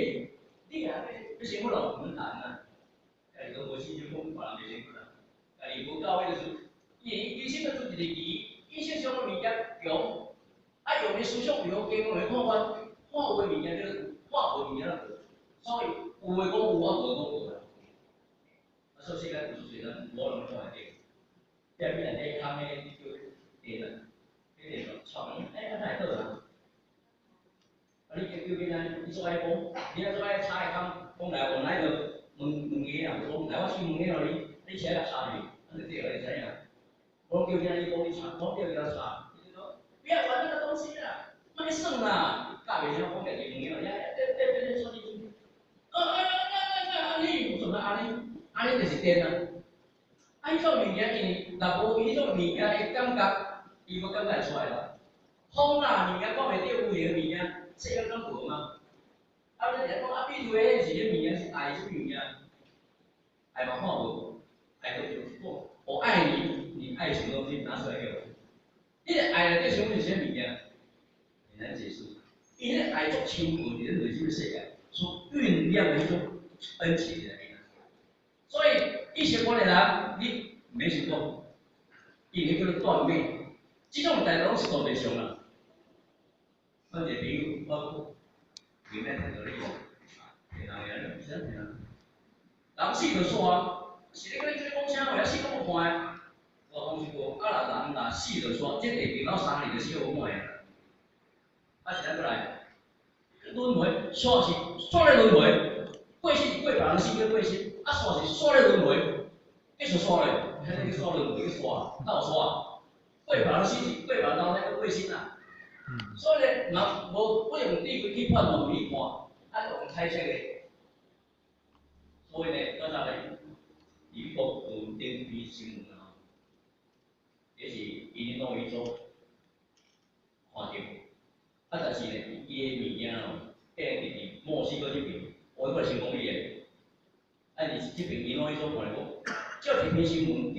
你也欲欲成佛咯，毋難啊。家己講無信心，講別人袂成佛啦。家己無夠彼個事，伊伊其實做一個疑，意識上的物件強，啊用的思想如何經過來看法，看有的物件就看無物件就無，所以有的講有，啊無的講無啦。做世間有足濟人無攏看會著，壁邊內底空的，叫電啊，彼電就插落，欸，啊哪會倒啊？啊，你叫叫囡仔，你做愛講，你若做愛插的空，講來我來就問問伊啊，講來我先問你哦，你車甲插入去，啊就對了，你知影？我叫囡仔你講你插，我叫伊插，伊就講不要玩那個東西啦，莫耍啦，教袂曉講家己問伊哦，呀，對對對對，插進去，啊啊啊啊啊！你做啥按呢？按呢就是電啊！啊，彼種物件，因為若無彼種物件的感覺，伊無感覺會出來啦。風啦，物件講袂著，有形物件，世間攏無嘛。啊，你講啊，比如彼是彼物件是愛啥物物件？愛嘛看無，愛就是講我愛你，你愛什麼東西拿出來給我。你的愛內底想是啥物件？很難解釋。因為愛足深厚佇咧內心的世界所醞釀的彼種恩情內面。所以意識觀的人，你毋免想講，因為彼叫做斷滅，這種代誌攏是道德上啦。我一個朋友，我講，有咩態度你講？騙人，啥騙人？人死就煞，是咧佮你講啥話？死攏無看。我講是講，啊若人若死就煞，這地球3日就死好滿啊。啊是按怎來？輪迴，煞是煞咧輪迴，過身是過別人死叫過身，啊煞是煞咧輪迴，繼續煞咧，彼個叫煞輪迴，叫煞，哪有煞？過別人死是過別人老那個過身啊。所以咧，若無不用智慧去判斷去看，啊，用猜測的。所以呢，剛才咧，美國有頂篇新聞啊，也是伊利諾伊州看著，啊，但是呢，伊的物件哦，變佇墨西哥這邊，我過成功哩的。啊，是這邊伊利諾伊州看著講，照這篇新聞頂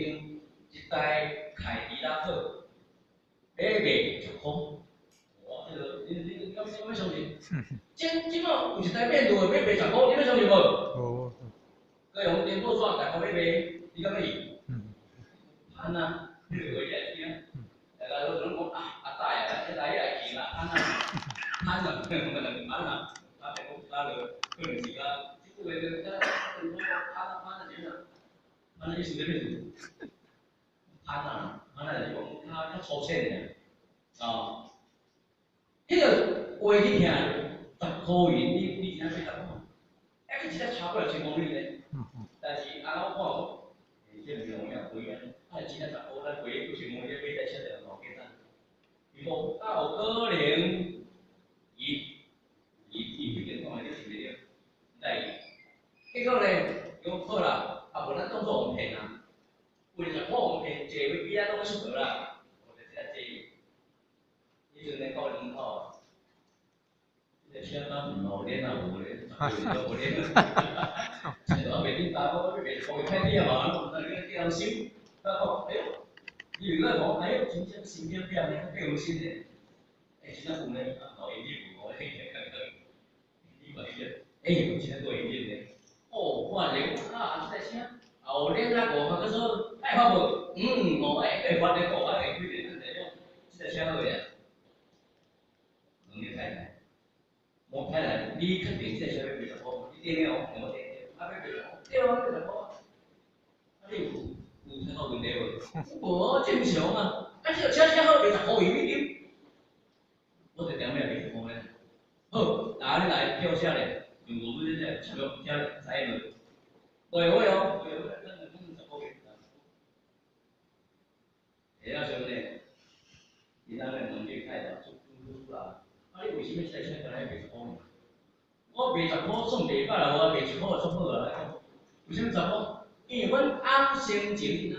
一台凱迪拉克欲賣10箍。哇，這個你敢欲相信？這這擺有一台變路的欲賣十箍，你欲相信無？無。佮用電報紙逐箍欲賣，你敢欲去？潘啊，你話你來聽，大家都攏講啊，阿大啊，這台來去啦，潘啊，潘啊，潘啊，啊，講啊，就可能是較這句話就較潘啊潘啊啥啊，潘啊意思啥物意思？潘啊，潘啊就是講較較粗淺爾，啊，彼個話去聽，10箍銀，你真正買十箍？欸，佮一只車過來1000公里呢？但是啊，我看講，欸，這毋是容易貴啊，啊，真正十箍，咱過幾千公里買台車就偌簡單。伊講哪有可能？伊伊伊彼邊講的你是袂著，代誌。結果呢，伊講好啦，啊無咱當做予騙啊，為十箍予騙，坐飛機啊攏出國啦，我就這坐。彼陣咧到門口，這個車敢毋路鏈啊無咧，都無鏈。車我袂恁大我欲賣予騙你啊嘛，我毋知你叫人收。他講，哎喲，你如果講，哎喲，真正新點點咧，變有新的，欸，真正有咧，啊，老煙有無？你看伊這，欸，真正夠英俊咧。哦，看者啊，這台車後鏈啊五號，佮說愛發無？嗯，五愛會發的，五愛會開的，這台車好呀。問你太太，問太太，你確定這台車欲賣10箍？你頂了，我頂啊，欲賣十箍？對啊，欲賣十箍。啊，你有有聽到問題無？無，正常啊。啊，這個車車好賣10箍伊美金，我就點咩賣十箍咧？好，來你來跳車咧，用五分鐘車車知無？會會哦，會會，咱咱10箍賣。下了時陣呢，伊那咧問這太太，出出出啦，啊，你為啥物這台車干焦賣十箍呢？我賣十箍算袂歹啦，我賣一箍就足好啊。為啥物十箍？因為阮翁生前幾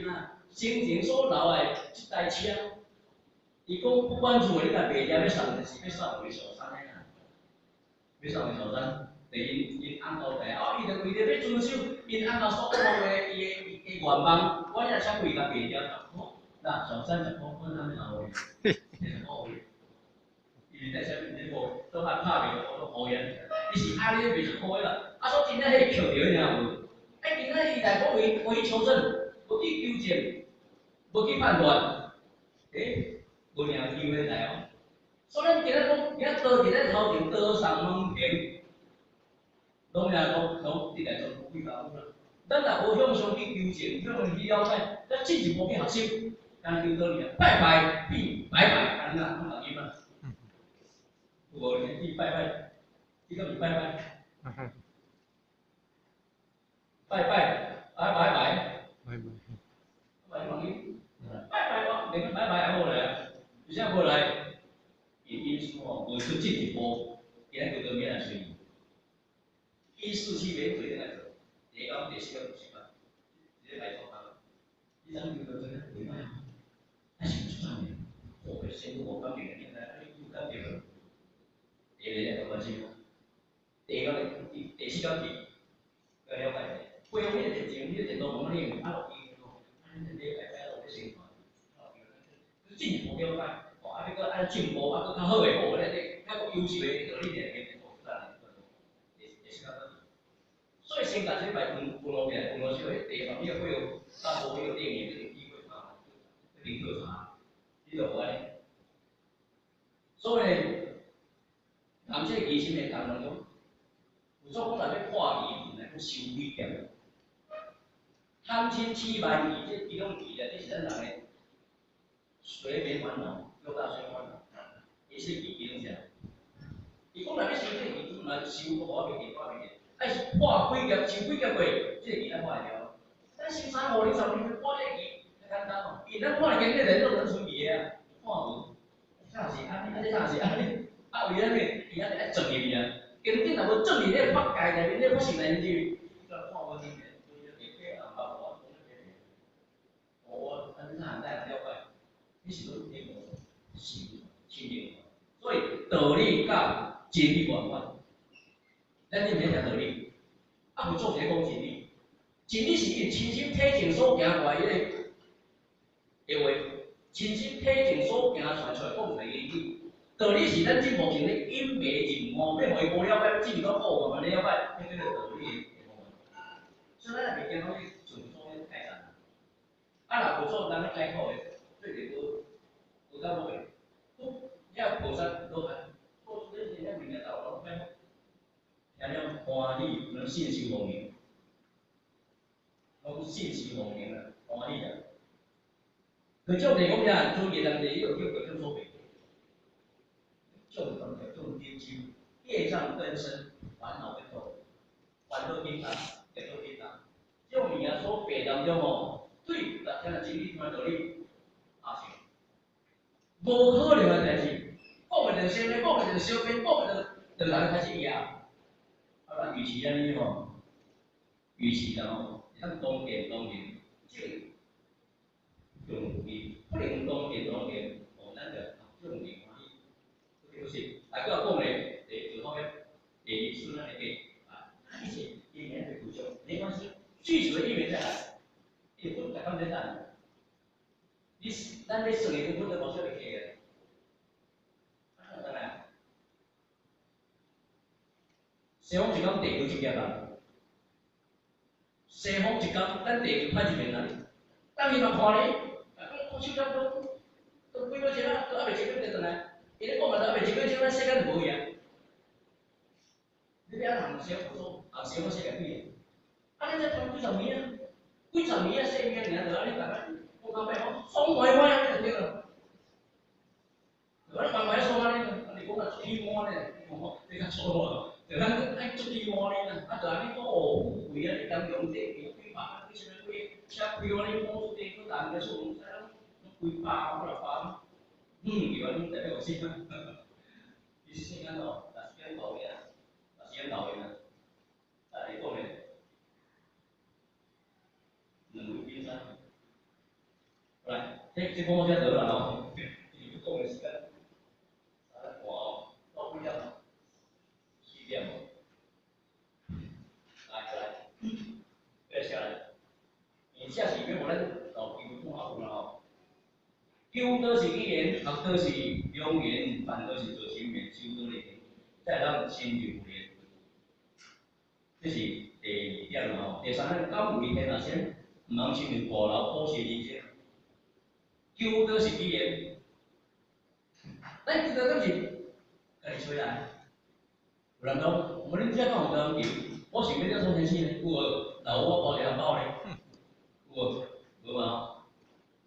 啊，生前所留的這台車，伊講不管如何，你若賣了欲送，就是欲送回壽山的啦，欲送回壽山。就𪜶𪜶翁交代，哦，伊就為著欲遵守𪜶翁所講的伊的伊的願望，我這車貴共賣掉十箍，那壽山十箍，阮翁欲留去，10箍伊在啥物？你無都嘛拍袂我都烏煙。伊是按呢賣10箍的啦，啊，所以真正彼個扣著爾無？哎，今仔伊來講為為求證，無去求證，無去判斷，欸，無爾機會來哦。所以咱今仔講，今仔倒佇咱頭前桌上門前，攏也講講，你來做貴家母啦。咱若無向上去求證，向上去了解，咱進一步去學習，敢若求道理啊，拜拜變拜拜，按呢啊，攏共音啊。有無？你拜拜，你敢是拜拜？拜拜，啊拜拜。拜拜。拜拜，拜拜我，連拜拜也無來啊，而且無來，伊因素吼，無出進一步，今仔叫做免來隨意。一四七免做，來做，第一工、第四工就是嘛，一禮拜初工，你怎叫做做呢？袂歹啊，啊是出啥物？哦，師傅無感覺，你知？啊你有感覺無？第二個關心，第二個第第四工去，要了解者。過往你的前，你的前途無你啊落去吼，啊你禮拜拜落去宣傳，進一步了解，哦，啊欲閣愛進步，啊閣較好的哦，咧咧較閣優秀的道理咧，變做出來，第四工。所以先共這禮拜分分落起來，分落去，彼地方你個會有，大部分有定義，這個機會啊，一定調查，你就無按呢。所以，人這個疑心的功能講，有做講若欲破疑來講修幾點？貪嗔癡慢疑，這幾種疑啊，這是咱人的隨眠煩惱，六大隨煩惱，伊是疑幾種啥？伊講若欲修這個疑，嘛修無我袂記，我袂記。愛是破幾劫，修幾劫過，這個疑才破會了。咱修三五年、10年，破這個疑較簡單哦。因咱看見這人都能出疑啊，看無？啥是按呢？啊這啥是按呢？啊為啥物？伊還是愛鑽入去啊。根本若無鑽入咧法界內面，咧法性內面去，看無真個，我按怎來了解？你是講聽無？是清淨。所以道理佮真理無仝款。咱恁免聽道理，啊，佛祖是咧講真理。真理是伊親身體證所行過來彼個話，親身體證所行傳出來講出來的真理。道理是咱進步性咧隱瞞認悟，欲予伊無了解，進入到悟慢慢咧了解，彼叫做道理的部分。所以咱也袂驚講去上祖咧解散。啊，若無做人咧解脫的，最濟無無到無個。遐菩薩羅漢，做這些遐物件都攏歹，聽了歡喜，能信受奉行，攏信受奉行啊，歡喜啊。佢種地講啥？尊敬人哋，伊個叫做所別。眾等叫眾天修，業障根深，煩惱根多，煩惱根重，業障根重。這種物件所白當中吼，對，聽了真理，聽道理，阿是無可能的代誌，講袂著小便，講袂著小便，講袂著就人開始壓。啊，咱與其按呢吼，與其然後，咱當見當見，正用意，不能當見當見，哦，咱就正願歡喜。不是，大家講咧，第二方面，第二順咱會記啊，一切因緣的故障，沒關係，具體的因緣再來，伊佛逐工在等。你咱咧算的根本都無少會記啊。啊，等來，西方一工地球一劫啊，西方一工，咱地球歹一面啊，當伊嘛看你，啊，講講手針都都幾秒鐘啊，都猶未一秒就轉來。伊咧講嘛，都猶未一秒鐘，咱世間就無去啊。你欲按行小佛祖，行小佛世界幾個？啊，你這傳幾十年啊，幾十年啊，生命爾，就按呢逐工講到尾，爽歪歪按呢就對了。就按呢歪歪爽按呢，啊你講啊出去滿咧，吼，你較錯啊，就咱愛出去滿咧，啊就按呢講哦，富貴啊，你剛用這幾百，幾啥物幾，車開安呢，摸出地，閣人家數毋知攏幾百幾若百，嗯，對啊，恁代表有啥？其實世間哦，若時間到的啊，若時間到的啊，啊來講咧，兩位冰山，來，這講到這就好啦吼，因為講的時間三點半哦，到幾點？4點哦。來來，繼續來，而且是欲予咱老求講學問啦吼。求道是因緣，學道是良緣，辦道是造心緣，修道的才會當成就有緣。這是第二點啦吼。第三點，敢為天下先，毋通親像大樓股市人生。求道是因緣，咱求道敢是家己揣來？有人講，無恁遮敢有當求？我想欲了創啥事呢？有無？若有我包一紅包咧，有無？無嘛？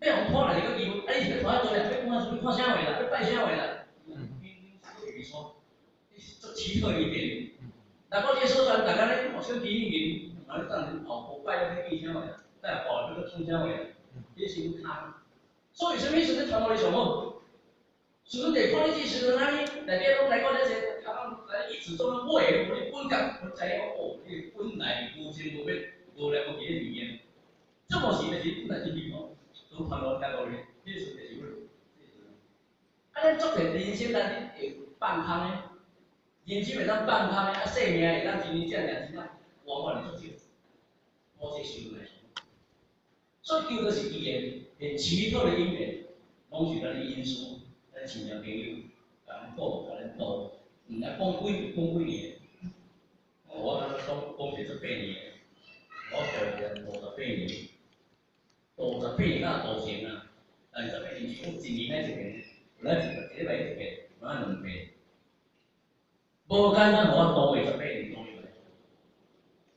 欲予拖來一個機會，啊！你是欲拖佗咧？欲看啥物？看啥話啦？欲拜啥話啦？你說，你足奇特一點。若講這個所在，逐家咧互相欺騙，嘛咧當後拜咧去記啥話啦？等下後來閣創啥話啦？你是有空。所以啥物時陣傳互你上好？時陣就看你這時陣安呢，內底攏來講這些，頭來一直做咧買，予你本覺，我知影哦，你本來無先無變，無來無去的物件。這麼是就是本來真美吼，都傳互聽過咧，這時陣就是啊，咱足濟人生咱會放空的，人生會當放空的，啊，生命會當真真正正真正圓滿的足少，我這想來。所以求的是機緣，連奇特的因緣，攏是咱的因素，咱親像朋友，共咱講，共咱導，毋來講幾講幾年。我講講是十八年，我做58年，58年敢道成啊？但是十八年是講一年來一遍，有來一一禮拜一遍，有來兩遍。無簡單，予我度過十八年度入來，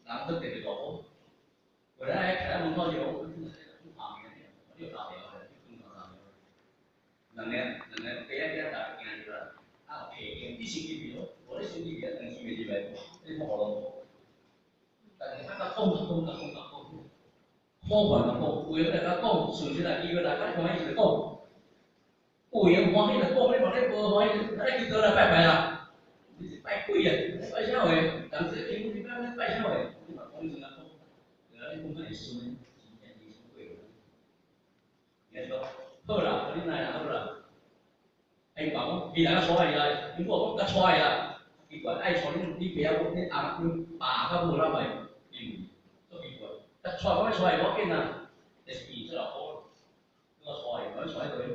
人都特別大好，有來徛喺門口就講，你有打電話，你打電話。兩個兩個爸仔囝逐個行入來，啊，提經，你先入去咯，無你先入去，啊，兩先袂入來，你看互但是啊，共講講講講講，好煩啊講，有閒來共講，順勢來機會來，較歡喜就講，有閒歡喜就講，你嘛咧無歡喜，來求道來拜拜啦，你是拜鬼啊？拜啥話？人這貧富你拜拜啥話？你嘛講先啊講，對啊，你講較會順，真正人生過。伊說好啦，你來啦，好啦。伊爸講，伊來較帶伊來，因某講較帶伊啦。奇怪，愛帶恁你爸仔母，恁翁恁爸較母哪擺？因足奇怪，較帶我欲帶伊無要緊啊，就是伊做老婆，我帶伊，我欲帶伊倒去。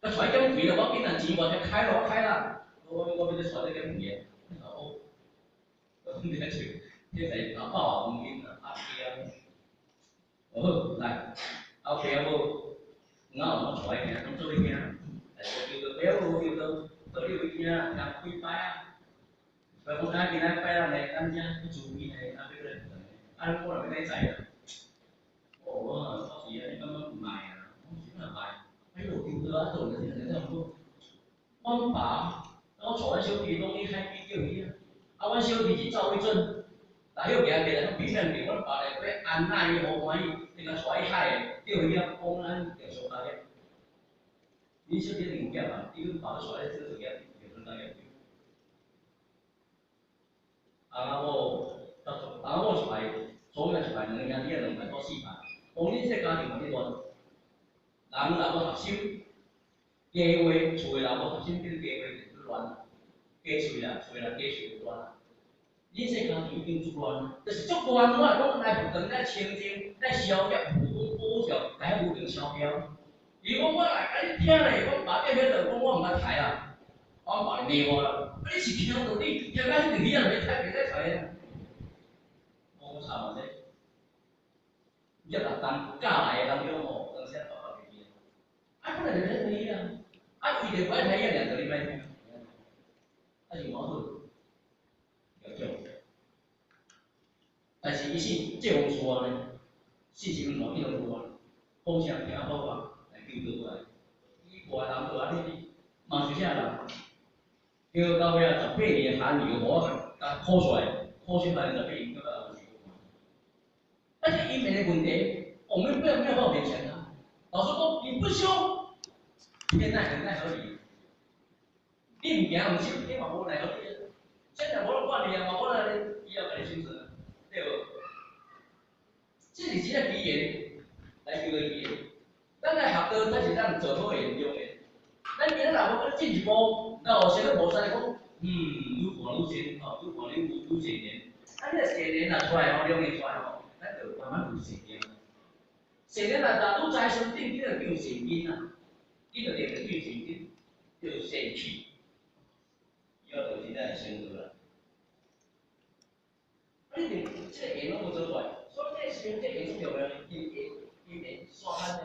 較帶伊減肥啦，無要緊啊，錢偌濟開咯，我開啦。我欲帶你減肥的，老婆。我講你笑，這是老爸黃金啊，阿爹啊。好，來，阿爸仔母，我有我帶伊聽，攏做伙聽。哎，無求道，爸仔母無求道，道理有聽，聽幾擺啊？我講今仔拜咱的，咱遮去慈悲的，啊，欲來，啊，我若欲來知啦。哦，我我是按呢感覺毋愛啊，我是哪愛？啊，你無求道啊，做人是安怎講？阮爸，我帶阮小弟攏去海邊釣魚啊，啊，阮小弟是走去陣，大曉行過來，攏避免著阮爸來欲安奈伊，予歡喜，你共帶去海的釣魚啊，講咱著相加業。恁小弟一定有業啊，你阮爸欲帶你做做業，就相當業。翁仔某，翁仔某一排，左邊一排，兩个兄弟仔兩排，各四排。講恁這個家庭嘛咧亂，人若無合心，家話厝的人無合心，變家話就亂啦，家喙啦，厝的人家喙就亂啦。恁這個家庭已經足亂，就是足亂。我來講來佛堂來清淨，來消業，佛講寶條，來無能消掉。伊講我來共你聽咧，講爸踮彼度，講我毋捌刣啊，我爸就罵我啦。啊，你是聽道理，聽到彼陣魚仔就欲刣，袂使刣啊。我講差嘛這，業力當教來的當中吼，當時爸爸袂記。啊，本來就欲刣魚啊，啊，為著不愛刣魚仔，爾，就你莫聽。啊是偌好，業障。但是伊信這方事呢，信什麼這方事啊？講聲聽好啊，來求道來。伊外人就按呢，嘛是啥人？叫到尾仔十八年的寒流，予我共苦出來，苦出來十八年，感覺也是啊，這因緣的問題，我們沒有辦法勉強他。老實講，你不修，天奈何奈何你？你毋行毋修，天嘛無奈何你。現在無人管你啊，嘛無人以後共你生存啊，對無？這是真正機緣來求的機緣。咱來學道，才是咱做好的良緣。咱今仔若無閣進一步，那有啥物菩薩講，愈看愈深，吼，愈看愈愈善緣。啊，這個善緣若出來吼，良緣出來吼，咱就慢慢有善根。善緣若若愈栽深，定定就變善根啊，根就定就變善根，就善趣。以後就真正會成道啦。啊，你連這個緣攏無做出來，所以這個時陣這個緣重要，因緣因緣煞牽呢？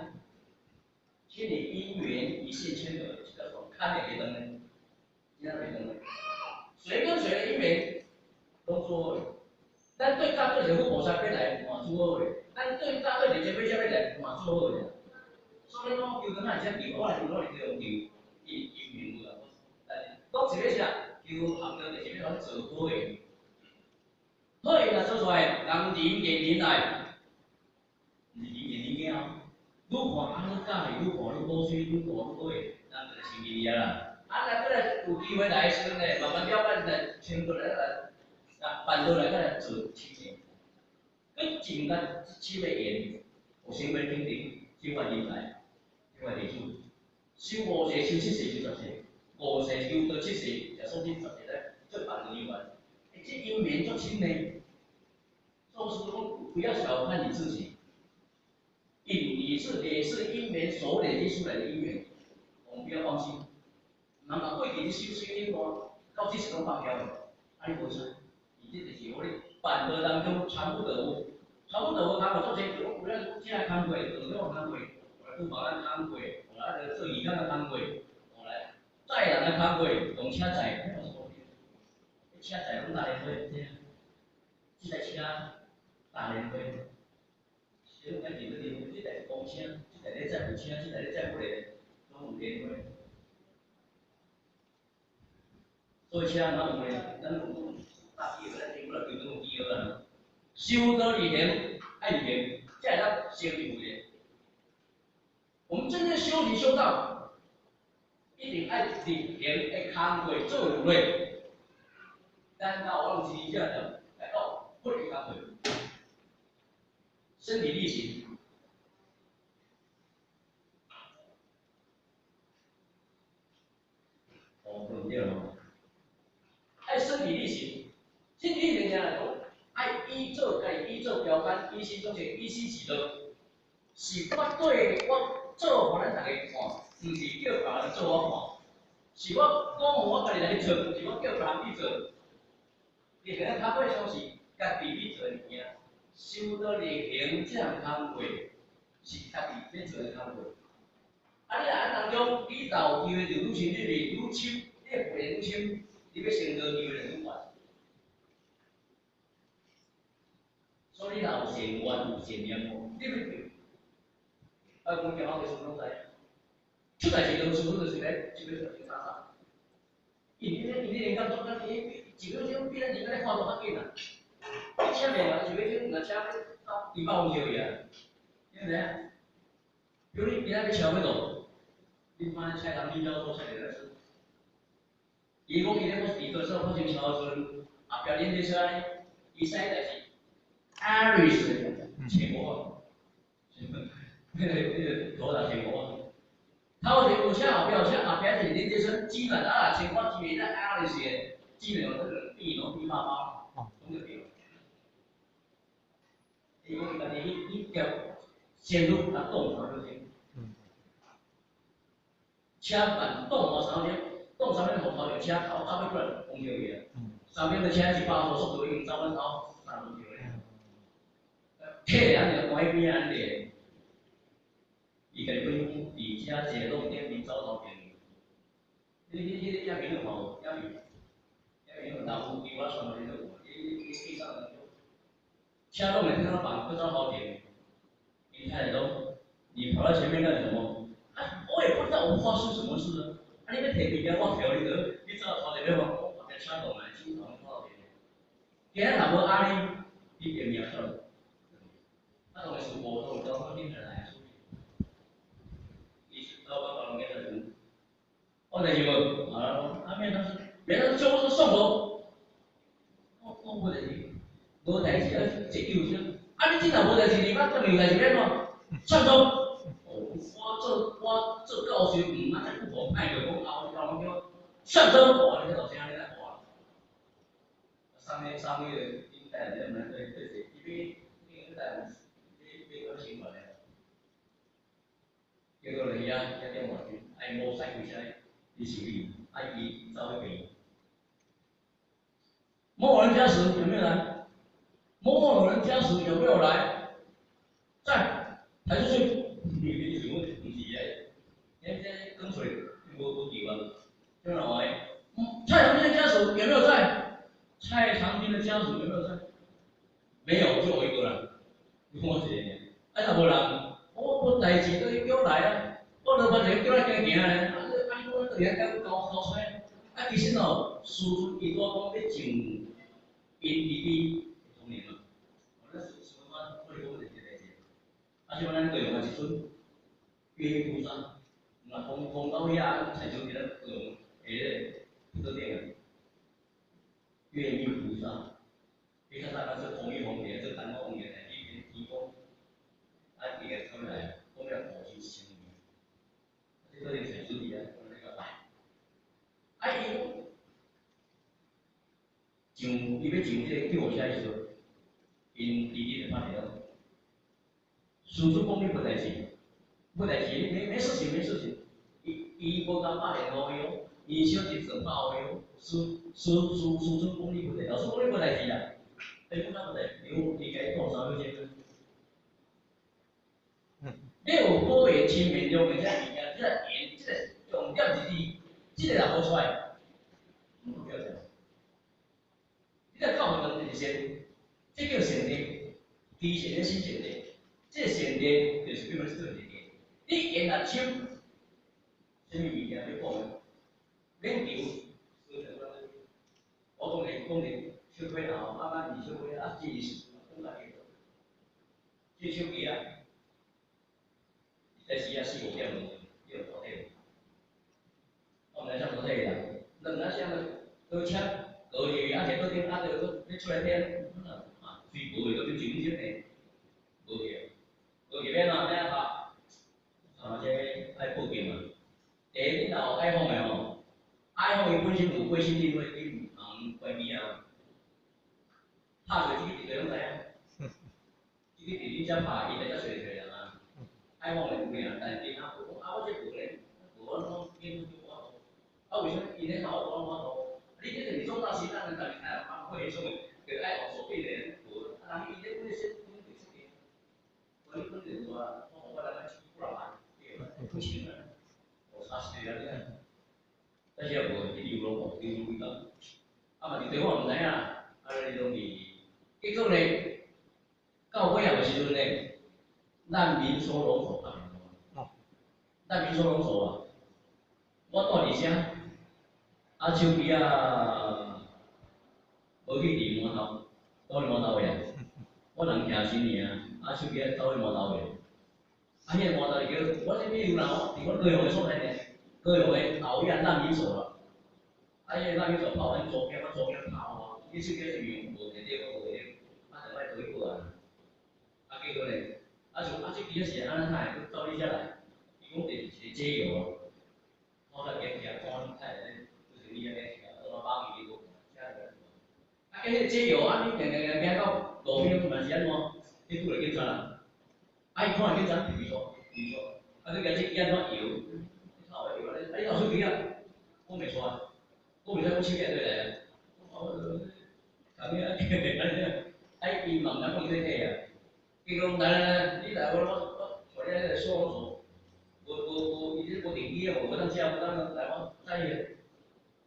千里姻緣一線牽的，叫做牽的袂斷呢，真正袂斷呢。誰跟誰的姻緣攏做好，咱對教做一個菩薩欲來嘛做好的，咱對教做一個者欲來嘛做好的。所以講，求哪會遮求，我來求我來求求，伊因緣有啦。講一個啥？求學著就是欲做好的，好的若做出來，人人見人愛，毋是人見人驚哦。愈看啊愈佮意，愈看愈好水，愈看愈好的，人就來親近伊啊啦。啊，若閣來有機會來的時陣呢，慢慢了解來穿過來來，啊，辦倒來閣來做親情，閣盡咱這個緣，有成為平等，這塊人才，這塊地主，修五世、修七世、修十世，五世修到七世，也算是十世咧做辦道員。欸，這因緣足深呢。所以講，不要小看你自己，因你是也是因緣所累積出來的因緣，我們不要放心。人若過去修水你看，到這時攏放掉了，啊你無錯，伊這就是我咧辦道當中全部都有，全部都有工課做這，有咱這個工課，長者工課，來廚房的工課，來做義工的工課，來載人的工課，用車載，車載攏大連花，這台車大連花，小可認得認，這台是公車，這台咧載貨車，這台咧載貨的，攏有連花。所以車哪有咧？咱有大機咱頂過來就攏有機啊。修道利行，愛利行，才會當成就的。我們真正修行修道，一定愛力行的工課做落。咱到我攏是這樣來到佛的工課，身體力行。哦，對毋對？愛身體力行，身體力行來講，愛以做家己，以做標杆，以身作則，以身示道，是我對我做予咱逐家看，毋是叫別人做我看，是我講予我家己來去做，毋是我叫別人去做。你可能較過相是家己去做的物件，修道力行這項工課是家己咧做的工課。啊，你若按當中，你若有機會就愈深入去，愈深，你的慧愈深，你欲成道機會就愈懸。所以你若有善緣有善念無，你欲求，啊，阮叫我個孫攏知，出代誌就師父就是咧，一秒鐘打掃。因為因為靈感狀態，伊一秒鐘比咱人咧活動較緊啊。你車袂嘛，一秒鐘若車到200公里去啊，你知影？比如你今仔欲超欲路，你看蔡長林教授蔡來說，伊講伊咧講伫高速發生車禍時陣，後壁連這車呢，伊駛的是 Aris 千五啊，迄個頭大千五啊。頭前有車，後壁有車，後壁是連這車擠來啊，千五擠來，Aris 的擠來，這個變攏變八八，攏就對。伊講伊家己去去夾線路啊，擋3秒鐘。車慢擋予三秒，擋三秒予頭前車頭走欲過來碰著伊啊。3秒的車100速度已經走阮頭3分鐘咧。客人就關喺邊仔咧，伊家己本身佇遮坐路頂面走頭前。你迄個影片有看無？影片，影片有老有我傳互你都有。你去上車攏會聽到放，閣走頭前。伊太太講：你跑到前面幹什麼？啊，我也不知道我發生什麼事啊！啊，你欲提物件，我調你得，你走頭前面無？我後壁車動來，手頭頭前。今仔若無阿你，你便命出來。啊，當然是無都有交通警察來處理。伊是老闆把人給他人，我代誌無？啊，啊免當時，免當時救護車送我，我無代誌，無代誌啊，一救車。啊，你這若無代誌，你捌當有代誌欲按怎？上鐘。我做教授，毋啊，這不妨礙著講後後攏叫上鐘，哇！你這老聲你來哇！送彼個應該是毋對對對，伊比比台灣比比較辛苦咧。結果咧，遐遐電話就愛無使開車去修理，啊伊走彼邊。某某人家屬有沒有來？某某人家屬有沒有來？在，抬出去。你是講毋是的？這這講出來無無記啊？聽老話，蔡長軍的家屬有沒有在？蔡長軍的家屬有沒有在？伊講我一個爾，啊若無人，我無代誌，都叫來啊，我老板就叫來行行咧，啊你啊我倒遐甲搞搞出來，啊其實哦，師尊伊拄仔講欲上𪜶弟弟當然嘛，我咧想講，我咧講一個代誌，啊像咱高雄的一尊月菩薩，嘛風風到遐，親像佇咧高雄下咧土桌頂啊，月明菩薩，伊較早咱做風雨風咧，做單方面的，伊邊天公，啊伊個出來，講了50千年，這個是主題啊，我咧個拜，啊伊上伊欲上這個救護車的時陣，𪜶弟弟就拍電話，師尊講你無代誌，無代誌，沒沒事情，沒事情。伊伊無共拍電話予伊哦，伊小弟轉拍予伊哦，師師師師尊講你無代，老師講你無代誌啦，伊講哪無代誌？伊伊共伊講啥物事？你有果緣親面中的這個物件，這個緣，這個重點是你，這個若無出來，毋叫啥？你若教會當就是善，這叫善地，基善的心善地，這個善地就是叫做做善地。你緣若深，啥物物件欲講的，免求。我當然講咧，小可後，慢慢二小可啊，這是講家己，這手機啊，在時啊四五點鐘，你就塗體。我毋知啥塗體啦，咱毋知啥物倒車倒入去，啊，一倒頂啊，就閣欲出來聽，啊，水無去，閣欲上升的，無去，無去欲按怎欲按怎拍？啊，這愛報警啊！第一，你若有 iPhone 的吼，iPhone 伊本身有過身電話，你毋通關機啊。拍出這個佇個攏知影，這個佇恁遮拍，伊就才揣揣人啊。iPhone 的有爾，但是電腦無講啊，我這無咧，無我攏見我啊，為啥物伊咧鬧我攏無法度？你這個是總大師，咱家己看啊，會創的，就愛用手機的，無啊，人伊咧本身本就設計，我你本就無啊，我我來幾百萬，對，不錢啊，我差死啊！但是也無，伊流攏無，流幾工，啊嘛佇對我毋知影，啊你攏佇，結果咧，到尾仔的時陣咧，難民收容所啊，難民收容所啊，我住佇遮，啊手機啊，無去佇饃頭，倒去饃頭位啊，我人徛先爾啊，啊手機啊走去饃頭位，啊彼個饃頭就叫，我這邊有人佇阮高雄的所在呢，高雄的後院難民所啦，啊彼個難民所拍阮祖囝，阮祖囝拍我，伊手機是用無電話，無電話，啊就愛倒去報案，啊結果咧，啊像啊這機是按怎會走你遮來？伊講就是一個解藥啊，我來檢查，看你太咧，就是你安尼是啊，倒百幾個，啊，彼個解藥啊，你定定定行到路邊，嘛是按怎？你拄著警察啦，啊伊看警察，比如說，比如說，啊你共這機按怎搖？你頭搖啊，啊你有手機啊？講袂出來，講袂出來，我手機佗來啊？我，啥物啊？啊伊嘛毋知講這體啊，伊講來來來，你來我我我帶你來收容所，無無無，伊這無定機啊，無當車，無當來我載伊，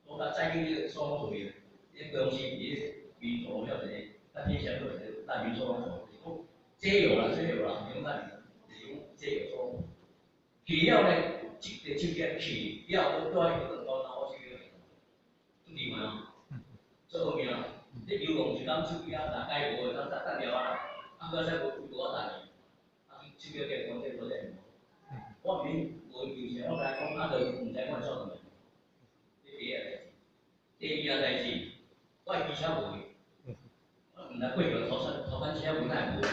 我共載去彼個收容所去，彼個公司佇民族了一個，較偏向個一個難民收容所，就是講解藥啦，解藥啦，毋是講難民，就是講解藥收容所。去了咧，這個手機去了，閣帶伊去轉到我手機，足厲害哦，足好命。你流浪一工手機啊，若解無會當等等了啊，啊，閣再無無法等去，啊，手機計講這無這，我毋免無求啥，我共伊講啊，就毋知我會創啥。這第一個代誌，第二個代誌，我的機車無去，我毋知過橋頭山頭班車無哪會無？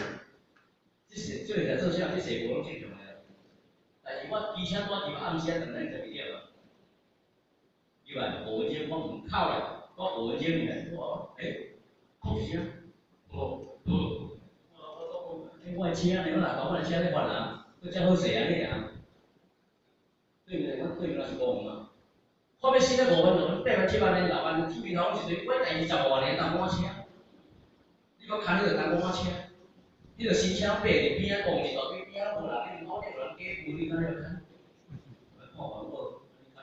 這是這個在做啥？這是無攏正常的。但是我機車拄佇暗時啊，轉來12點啊，入來五分鐘我門口咧，我五分鐘爾，我欸，哭啥？無無，我我講，我的車呢？我若講我的車咧還人，閣遮好勢按呢爾。對面我對面若是五萬啊，我欲死咧五萬六萬、八萬、七萬、六萬，出面頭攏是我代志15外年當我車，你講牽你就當我車，你著新車爬佇邊仔公一大堆邊仔無人，你後壁有人加付，你敢會牽？看完我，你牽，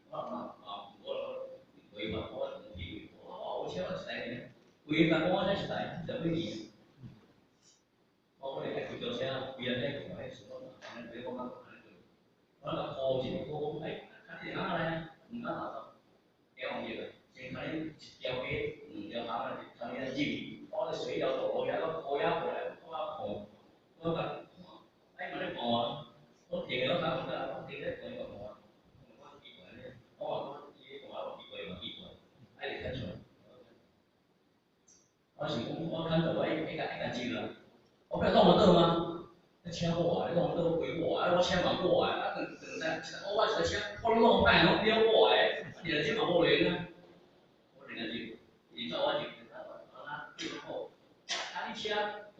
我嘛嘛我違法，我唔去，我有車我一台爾，違法我才一台，10幾年。我可能規個咧看迄時我按呢講，我按呢做，我甲箍一個，講哎，較這個來，毋敢垃圾，會忘記啦，先牽你一條街，兩條巷仔，牽你入去，我咧隨條道路遐，我箍遐過來，我看，我甲看，哎，嘛咧看，我停了，我講我停咧看伊個看，我奇怪咧，我話講伊個看我奇怪嘛奇怪，愛會牽出來。我想講，我牽到我會會會共接啦，我欲擋會倒嗎？車我的，你講倒歸我的，啊我車嘛我的，啊兩兩台，我一個車，我攏攏歹，攏了我的，啊你這嘛無閒啊，我另外就，伊走我就，啊對好，啊你車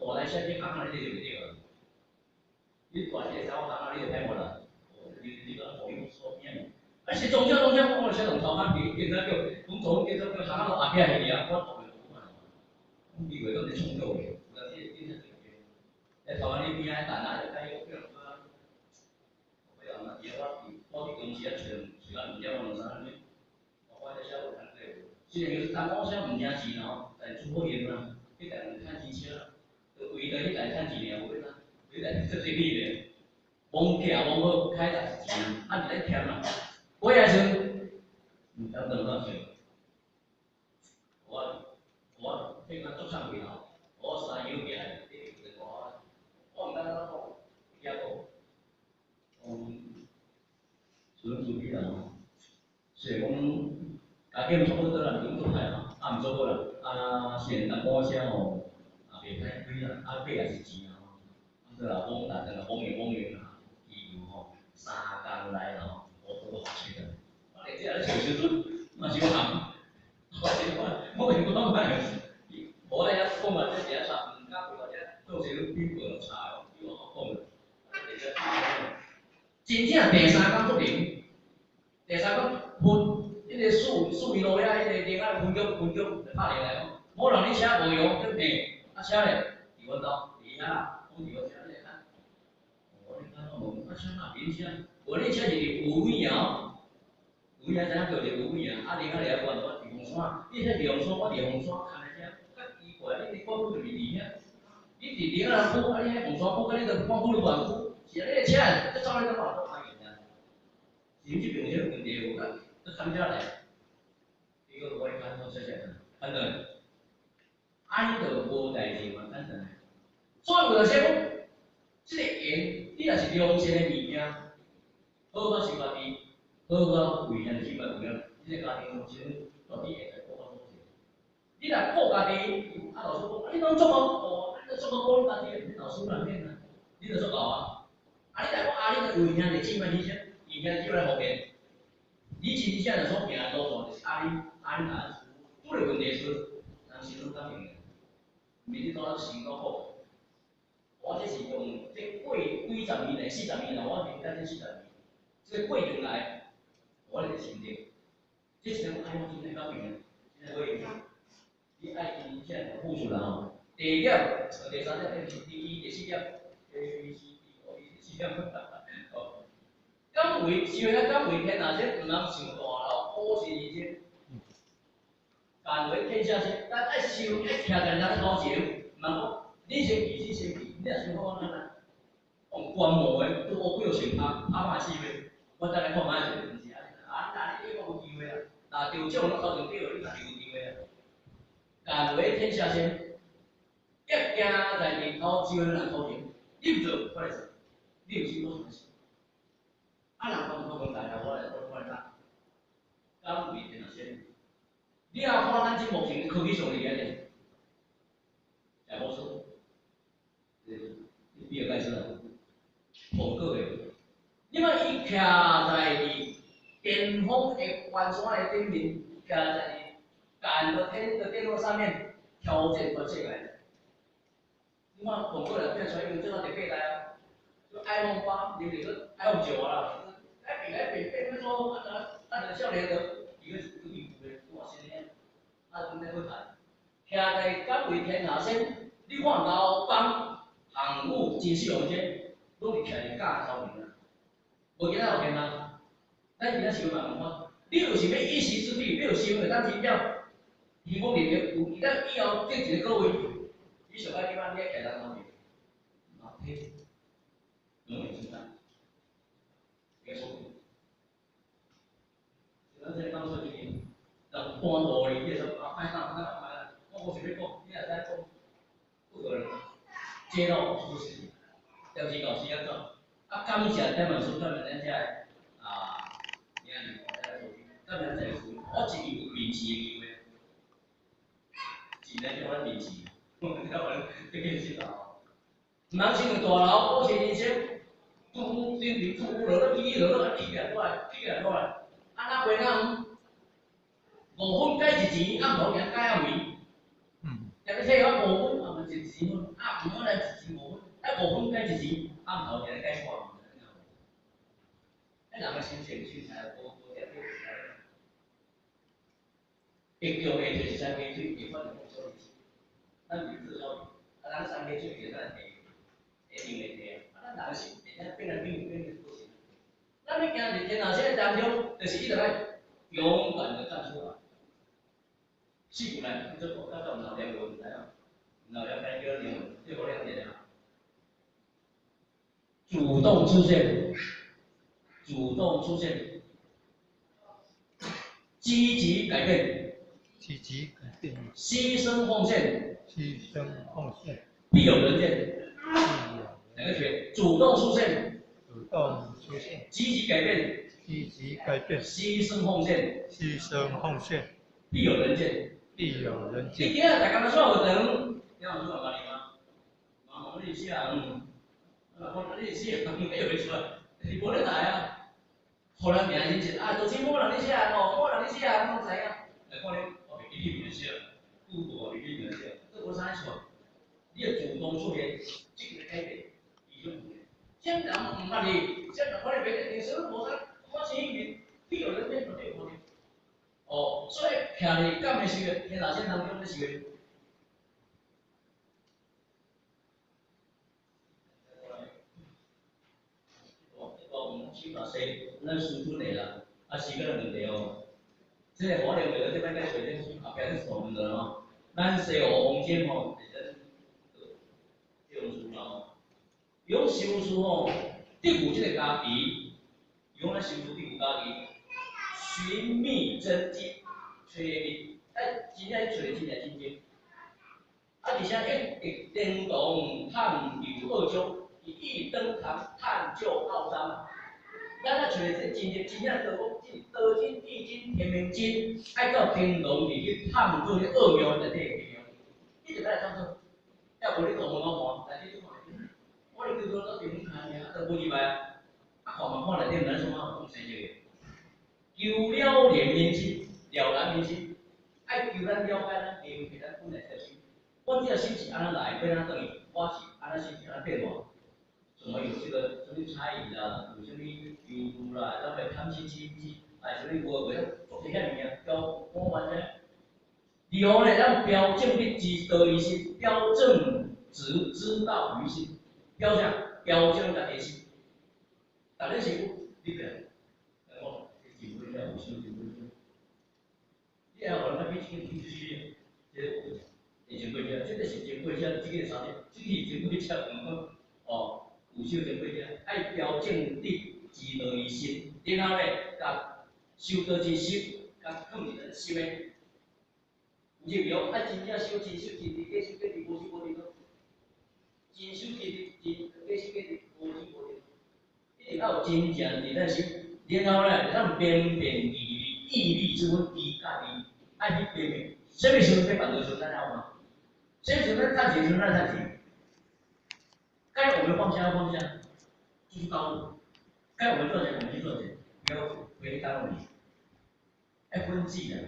大台車去行啊，你就袂對啊，你大車走行啊，你就歹無啦，你你講互伊所變，啊是總之總之，我車從頭殼去，警察叫，講總警察叫行到後壁去爾，我當然無嘛，講以為都是創造的，有當時警察就喺台灣呢邊仔，但係就睇我叫我要嘛，伊我我佇公司啊，揣揣到2點兩三點，我這車有牽過，雖然就是當我車毋驚錢吼，但出好用啊，彼台毋趁錢車，就為著彼台趁錢爾，無要怎，彼台做生意咧，罔寄罔好，開也是錢，啊是咧添啦，尾仔時毋敢當怎算？我我彼間足慘去吼，我三樣起來。我毋敢怎講，驚講，自自己啦吼，雖然講家境差不多啦，毋做歹啦，啊毋做好啦，啊雖然淡薄仔車吼，也袂歹開啦，啊買也是錢啊吼，啊閣若罔但等罔用罔用啦，機油吼，3工內吼，我都學識啦。我連這咧笑小陣，嘛是我含，我是我我是講歹，無愛遐講啊，這是遐差，毋敢開或者做小比無差，比我講啦。真正第三工足靈，第三工分，彼個四四路遐，彼個另外分局分局就拍電來講，某人你車無用，對袂？啊車咧，佇阮兜，佇遐，講佇阮車你來看。我你看我問，啊車哪佇恁車？無你車是佇有尾哦，有影知影叫做有尾啊？啊另外來講，我佇鳳山，你車佇鳳山，我佇鳳山牽的車，較奇怪，你看區就是佇遐，你佇另外人區，啊你喺鳳山區，啊你著看區你原區，是啊，你的車這走咧怎嘛都歹去啊？是毋這邊有啥問題無？啊，閣牽遮來，伊個我咧牽我說啥？牽轉來，按呢就無代誌嘛，牽轉來。所以有陣時講，這個緣，你若是良善的物件，好好想家己，好好為兄弟姊妹有影，你這家庭先到底會使顧到好勢。你若顧家己，啊老師講，啊你攏做好，啊你做好顧你家己，你老師難免啊，你就做夠啊。啊你若講啊，你為兄弟姊妹犧牲，為兄弟姊妹來奉獻，你真正若所行的路線就是阿里阿里達出了問題時，人心攏感應的，毋是你當咱心夠好。我這是用這過幾十年來、40年來，我了解這四十年，這個過程來，我咧心得，這是講哎，我真正改變啊，真正改變。你愛真正付出啦吼。第二點，第三點，第一、第四點，A B C D 哦，第四點，哦。敢為是為敢為天下先，毋通上大樓，股市而先，敢為天下先，咱愛想愛徛在人頭前，毋通講你先起，你先起，你若想講安怎？用觀摩的，拄好幾個成拍拍馬死袂？我等下看覓者，毋是按呢，啊，那你猶有機會啊？若中獎攏頭前對，你家己有機會啊。敢為天下先，一行在日頭，只有人頭前，你毋做，我來做，你有心我來做。啊，人講講問題啊，我來我來答。敢為天下先，你若看咱這目前科技上厲害者，賈伯斯，比爾蓋茨啊，蘋果的，你看伊徛在佇巔峰的懸山的頂面，徛在佇敢的天的電腦上面挑戰全世界。你看蘋果來變出來，因為這個第八代啊，iPhone 8，你袂說 iPhone 9啊啦，愛變愛變變變說啊啊啊，少年的伊個是伊有的，哇新的，啊阮咧去談，徛在敢為天下先，你看劉邦、項羽、秦始皇這，攏是徛佇敢頭前啊，無其他有見嗎？咱今仔想問看，你有想欲一席之地，你有想會當真正希望入有，伊咱以後得一個位，你上愛點仔？你愛徛人頭前，馬屁，人单独你，你会说啊，歹讲，歹讲，歹讲，我无想欲讲，你也知讲，不可能揭露出事，电视到时间到，啊，感谢台湾书，感谢咱遮个啊，兄弟大家收听，感谢咱这个我一定有面试的机会，真正叫阮面试，我阮这个是哦，毋通亲像大楼保持人生，拄顶顶拄落落起落落，起来过来，起来过来，啊，那袂当5分改一钱，暗暝行改暗暝。定咧退我五分，暗暝一钱，啊，毋好来一钱五分，啊五分改一钱，暗头定咧改半暝。咱人的心情心态无无定对。会强的就是三加水，会发就讲小咱是做小啊，咱三加水会咱会会用会提啊，啊，咱人心会使变来变去变去不行。咱欲行伫天下这个当中，就是伊著爱勇敢的站出来。四句来，你做国家都唔闹念无，毋知影，唔闹念该叫念，这无两点啊。主动出现，主动出现，积极改变，积极改变，牺牲奉献，牺牲奉献，必有人见。两个学，主动出现，主动出现，积极改变，积极改变，牺牲奉献，牺牲奉献，必有人见。必有人见。你今日大家来出学堂，你有出学家己吗？嘛，你是死人，啊，我你是死人，你会出来？你无咧来啊？予人名真济啊，都是某人咧写哦，某人咧写，我拢知影。来看你，我袂记你名写，久无袂记名写，这无啥出来。你要主动出现，积极改变，伊种有。啥人毋捌你，啥人看你袂认识，无啥，我是因为必有人见，绝对无呢。哦，所以徛伫感的时阵，天下线当中的时阵，哦，这个手大细，咱师尊的啦，啊，时间的问题哦，这个我认为这摆该找这后壁这大问题吼，咱西湖王间吼，是咱这种事啦吼，用修书吼，得有这个家己，用咱修书得有家己。寻觅真迹，找觅，爱真正去找真正真迹。啊，而且一直登堂探究奥章，以一登堂探究奥章。咱啊找这真迹，真正道讲，道经、易经、天命经，爱到天堂里去探究这奥妙内底的应用。你就爱探索，要无你大门我看，内底你看，我咧叫做到地方看尔，啊，都无入来啊。啊，看嘛看内底，毋知创啥，讲生这个。求了然明心，了然明心，爱求咱了解咱明白咱本来这个心。我这个心是按怎来，欲按怎转去？我是按怎心是按怎变化？怎么有这个什么猜疑啦，有啥物忧虑啦，咱会贪嗔痴痴，哎，啥物无袂做这遐物件，标讲完呢？如何呢？咱标正的知道于心，标正直知道于心，标啥？标正家己心。逐日是你别。有收就买车，你也互人去去去去，这个会真过车，这个是真过车，这个啥物？这个是真过车，毋过哦，有收真过车，爱标正的知道于心，然后咧，共修道之心，共放伫咱心的。有入用，爱真正修真修真谛，假修假谛，无修无谛咯。真修真谛，真假修假谛，无修无谛。一定要有真正伫咱心。然后呢，咱分辨义利，义利之分，义甲利，爱去分辨。啥物时阵欲办的时阵，咱晓吗？啥物时阵咱趁钱时阵，咱趁钱。该我们放下要放下，就是道路。该我们赚钱，我们去赚钱，不要回耽误你。爱分际啊，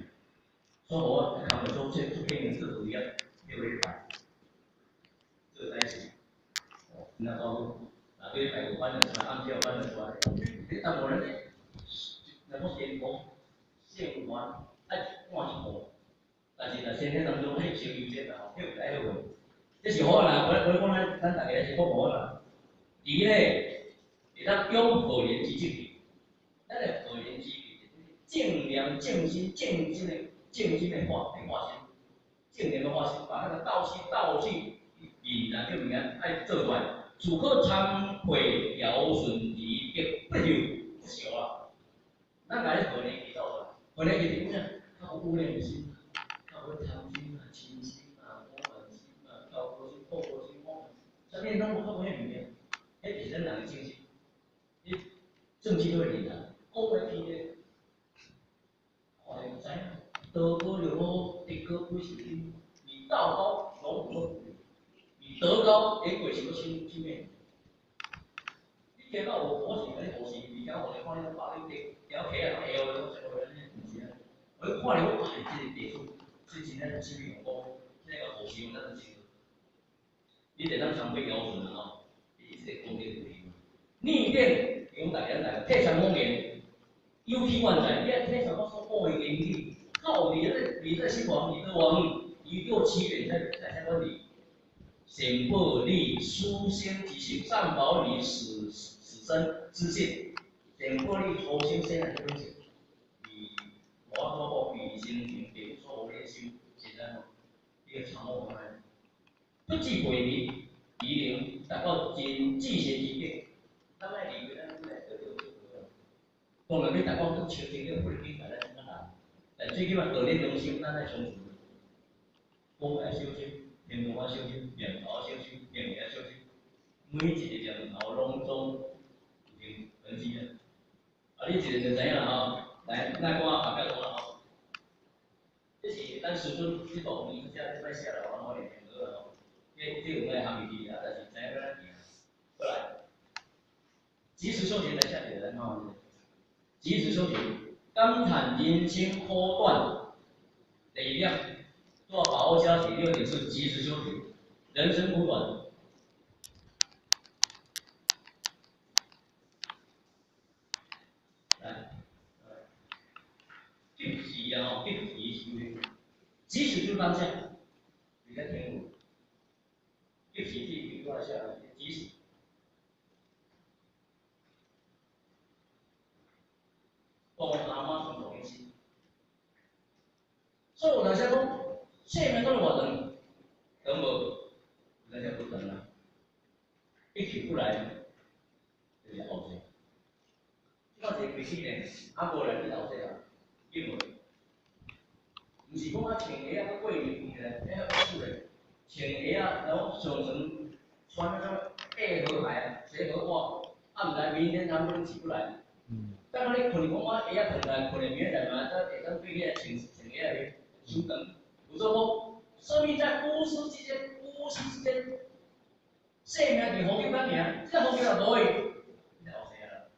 说我看我做这做电影做主业，6个礼拜，做代志。哦，那到哪个礼拜有翻得出来，暗时有翻得出来，你耽误人呢？若讲先讲性缘爱换一步，但是若先天当中彼先优先啦吼，彼有爱好个，这是好啦，我我讲咱咱大家是好好啦。第二个，会当用荷莲之正气，咱的荷莲之气，正念正心正心的正心的化的化身，正念的化身，把那个道气道气引然叫物件爱做出来，自可参会尧舜仪德不朽不朽啊。咱来荷莲气走出来，荷莲气是啥？较有有污染的心，啊有貪心啊、嗔心啊、傲慢心啊、挑撥心、破撥心、傲慢，啥物攏無靠彼物件，彼是咱人的精神。你政治都會認啊，講來聽咧，看咧毋知影，道高就好，德高不是低，你道高龍虎都不如，你德高連鬼神都輕輕蔑。你聽到我我是甲你護士，而且我看你拢百你地，條起來攏會曉，拢啥物毋是啊？我一看著我哎，這個地主，這真正生命高，這個護士咱就知。你得當常備標準啊吼，伊這個功德有逆變用大家來，退場風言，有體萬載，你愛退場我所講的言語，到底咧，你在心王，你的王，宇宙起源在啥物裡？善報你殊勝之性，善保你死死生之性，善報你初生生來的本性，你我所講，你心情定所無練修，是安怎？你個參悟看覓，不知背離，離能達到真至善之境。咱愛離開咱來得到這個。當然，你達到更清淨的不境界，咱較難。但最起碼道理中心，咱愛相處。講愛修心，念佛愛修心，念頭修心，念念愛修心。每一個念頭攏總有根基啊。啊，你一個就知影啦吼。來，咱看後壁講啦吼。這是咱師尊這部分，這歹寫啦，我念念好啦吼。這這有愛含義啊，但是知影欲按怎行。過來，及時修行來下一個，咱看。及時修行，感嘆人生苦短。第一點，做把握消息。第二點是及時修行，人生苦短。來，即時啊，即時修行，即時就當下，你在聽無？即時去過來下，即時。當下馬上做起事，所以有當時講，生命到底偌長？長無？有當時無長啊，一去不來，就是後世。這擺一個開始呢，啊無來你後世啊，對無？毋是講啊穿鞋仔閣過年回來，遐個厝咧，穿鞋仔然後上床穿那種鞋好鞋啊，鞋好襪，啊毋知明天能不能起不來。等你困，講我鞋仔脫來，困的明仔載嘛，才會當對起來穿穿鞋仔去傷長。有說講，生命在呼吸之間，呼吸之間，生命佇呼吸間爾，這個呼吸若無去，你就後世啊。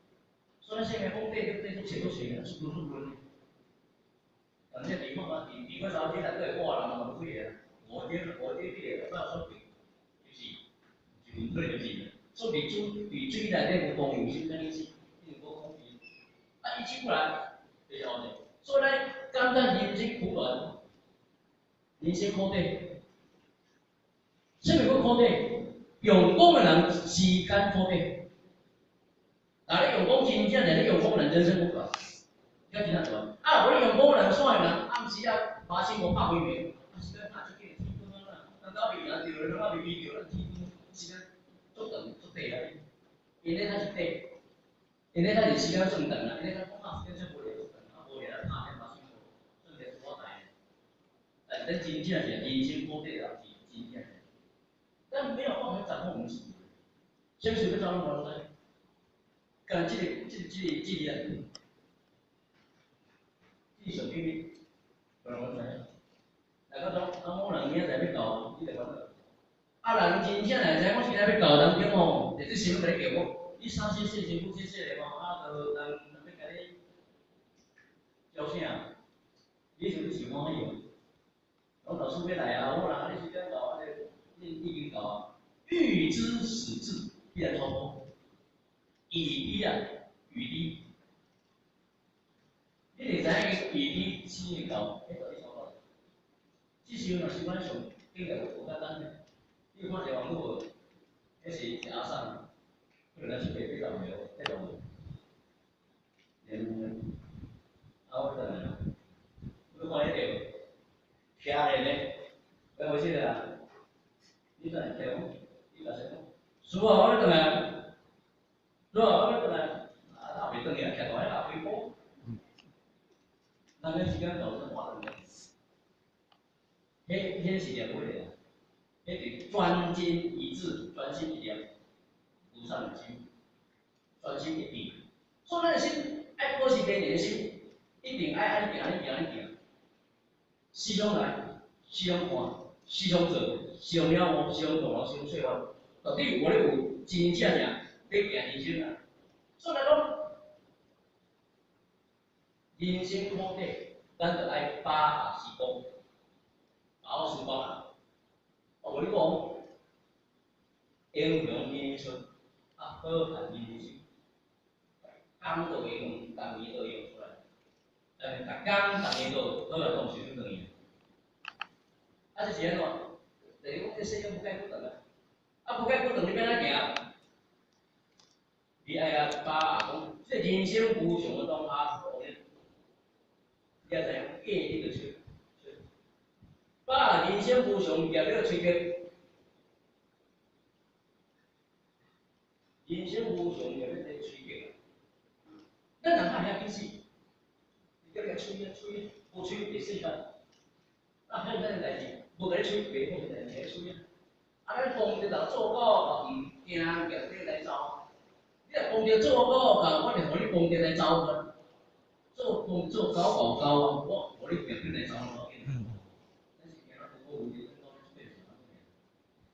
所以生命講短短短，足淺足淺，出出出。但這地方啊，地地塊頭這內底掛人嘛無幾個，五點五點幾個，煞說定，就是是雲水就是。所以佇水佇水內底有光有心，啥意思？啊，伊起不來，就是後世。所以咱感嘆人生苦短，人生苦短。啥物叫苦短？用功的人時間苦短。若你用功真正，咧用功的人人生苦短，遐真正短。啊，無你用功的人，散的人，暗時啊，把心無拍開袂，啊，時間拍出去，天光啊，人狗未人著，人狗未未著，咱天光時間足長足短啊。因咧較是短。因咧較是時間算長啦，因咧較講啊時間算無聊，啊無聊拍咧嘛算無，算者一寡代。但是咱真正是人生苦短啊，是真正。咱沒有辦法掌控我們自己，啥物事欲走攏無人知。干這個、這個、這個、這個啊，這個上秘密，無人知影。大家講，啊，某人明仔載欲到，你就煩惱。啊，人真正來知影，我今仔欲到當中吼，就這新聞共你叫講，你啥時洗身軀洗洗咧吼，啊，就人欲共你招請，你是毋是想歡喜無？我老師欲來啊，我人你時間到，啊，你已經到啊。欲知時至，必然超過。雨滴啊，雨滴，你會知影雨滴生會到，彼到底超過。這時陣若是阮上頂個無簡單呢。你有看一個網路無？彼是一個阿桑，可能咱是八十歲，80歲。連啊，我轉來啦。你看彼個徛咧呢？要回去啦。你轉來徛，你甲誰講？師父，我欲轉來。師父，我欲轉來。啊，若袂轉去，徛大遐也開波。咱個時間到，算活轉來。彼是念乜个？彼是專精一致，專心一念，無上心，專心一意。所以咱的心愛保持平靜的心，一定愛按呢行，按呢行，按呢行。思想來，思想看，思想做，思想了悟，思想大，思想細漢，到底有無咧有真正正咧行人生啊？所以來講，人生苦短，咱就愛把握時光，把握時光啊！我無你講，英雄年春，啊，好漢人生，工都會用，逐年都會用出來，但是逐工逐年都好來講是轉轉去。啊，這是按怎？就是講這世間無解久長啊，啊無解久長，你欲按怎行？你愛啊把握講，這人生無常的當下，你也知影，過你就出，把握人生無常業了催結，人生無常業了催結。咱人較遐緊死，你叫伊催啊催，無催袂死啊。啊，遐咱代誌，無共你催，袂好代誌，催啊。啊，咱功德就做到，毋驚業力來走。你若功德做到夠，我就予你功德來走去。做功做高夠高啊，我予你業力來走無要緊。咱是驚咱無有咱講出變啥物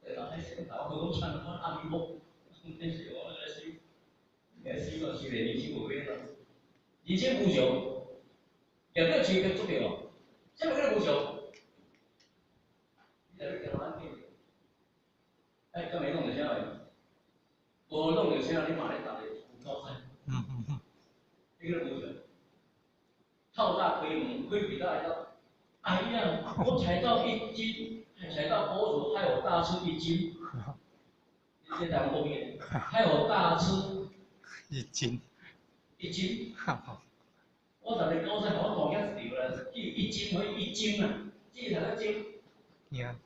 對啦，彼時頭我講像我阿彌陀，彼時我來修，來修啊，修來人生無變啦。人生無常，業力催結足對無？啥物叫做無常？你若欲行安怎？哎，敢會弄著啥個？無弄著啥，你嘛咧逐日有夠使。彼個無常。透早開門，開鼻來到，哎呀，我踩到一斤，踩到佛祖害我大吃一驚。你這台灣國語，害我大吃一驚。一驚。我十日九歲，我大驚一場啦，記一驚和一驚啊，記啥個驚？驚。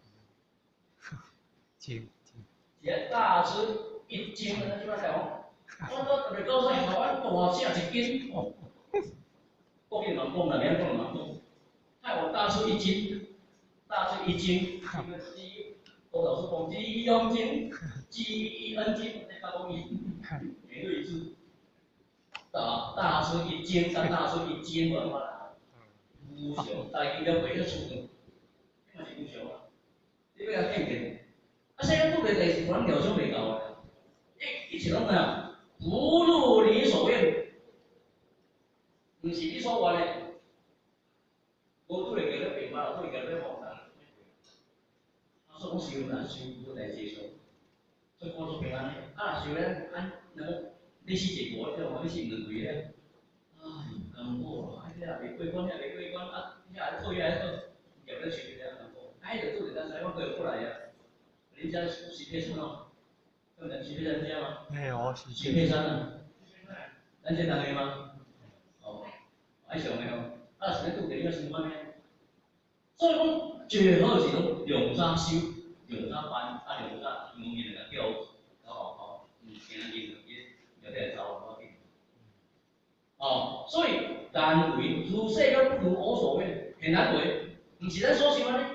驚。是大吃一驚啊！這擺來講，我都十日九歲，害我大吃一驚。國語嘛講啦，免講嘛講。害我大吃一驚，大吃一驚。這個雞，我老師講雞用驚，雞一恩驚，那國語，每對字。大吃一驚，三大吃一驚，無法無常，大家了袂曉出去，嘛是無常啊！你欲共見見，啊，世間拄著代誌，阮料想袂到的，一切攏怎樣？不如你所願，毋是你所願的。無拄著叫咧病發，拄著叫咧亡人。啊，所以講想啦，想無代誌上，所以講做平安的。啊，若想咧按，那個你死一個，你講你死兩回咧，哎，艱苦啊！遐未過關，遐未過關，啊，遐退遐退，業咧想咧艱苦。哎，就拄著咱西方過過來啊。恁遮是許佩珊哦？對毋對？許佩珊遮嗎？沒有，是許佩珊啊。咱這同學嗎？哦，愛上的哦。啊，是咧拄著你要想看咩？所以講，最好是講量早修，量早辦，啊量早用面來叫搞好好，毋驚伊伊後壁走無要緊。哦，所以難為如世間不如我所願，很難為，毋是咱所想按呢。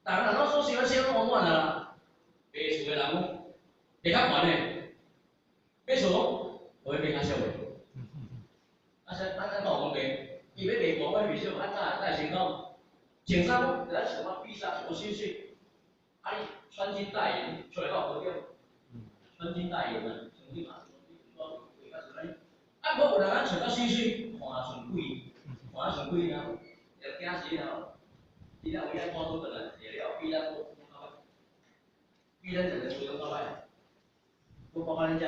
逐个人攏所想按啥攏圓滿啊啦。賣厝的人講賣較懸的，買厝講予伊賣較俗的。啊，啥咱咱講賣，伊欲賣懸，我賣俗，按怎會成功？穿衫講，咱想講比衫我水水，啊你穿金戴銀出來到高點，穿金戴銀啊，穿金啊，啊，無有人啊穿甲水水，看上貴，看上貴啊，就驚死啊！你若有影看出轉來，會了比咱閣較歹，比咱一個厝較歹，閣包括恁遮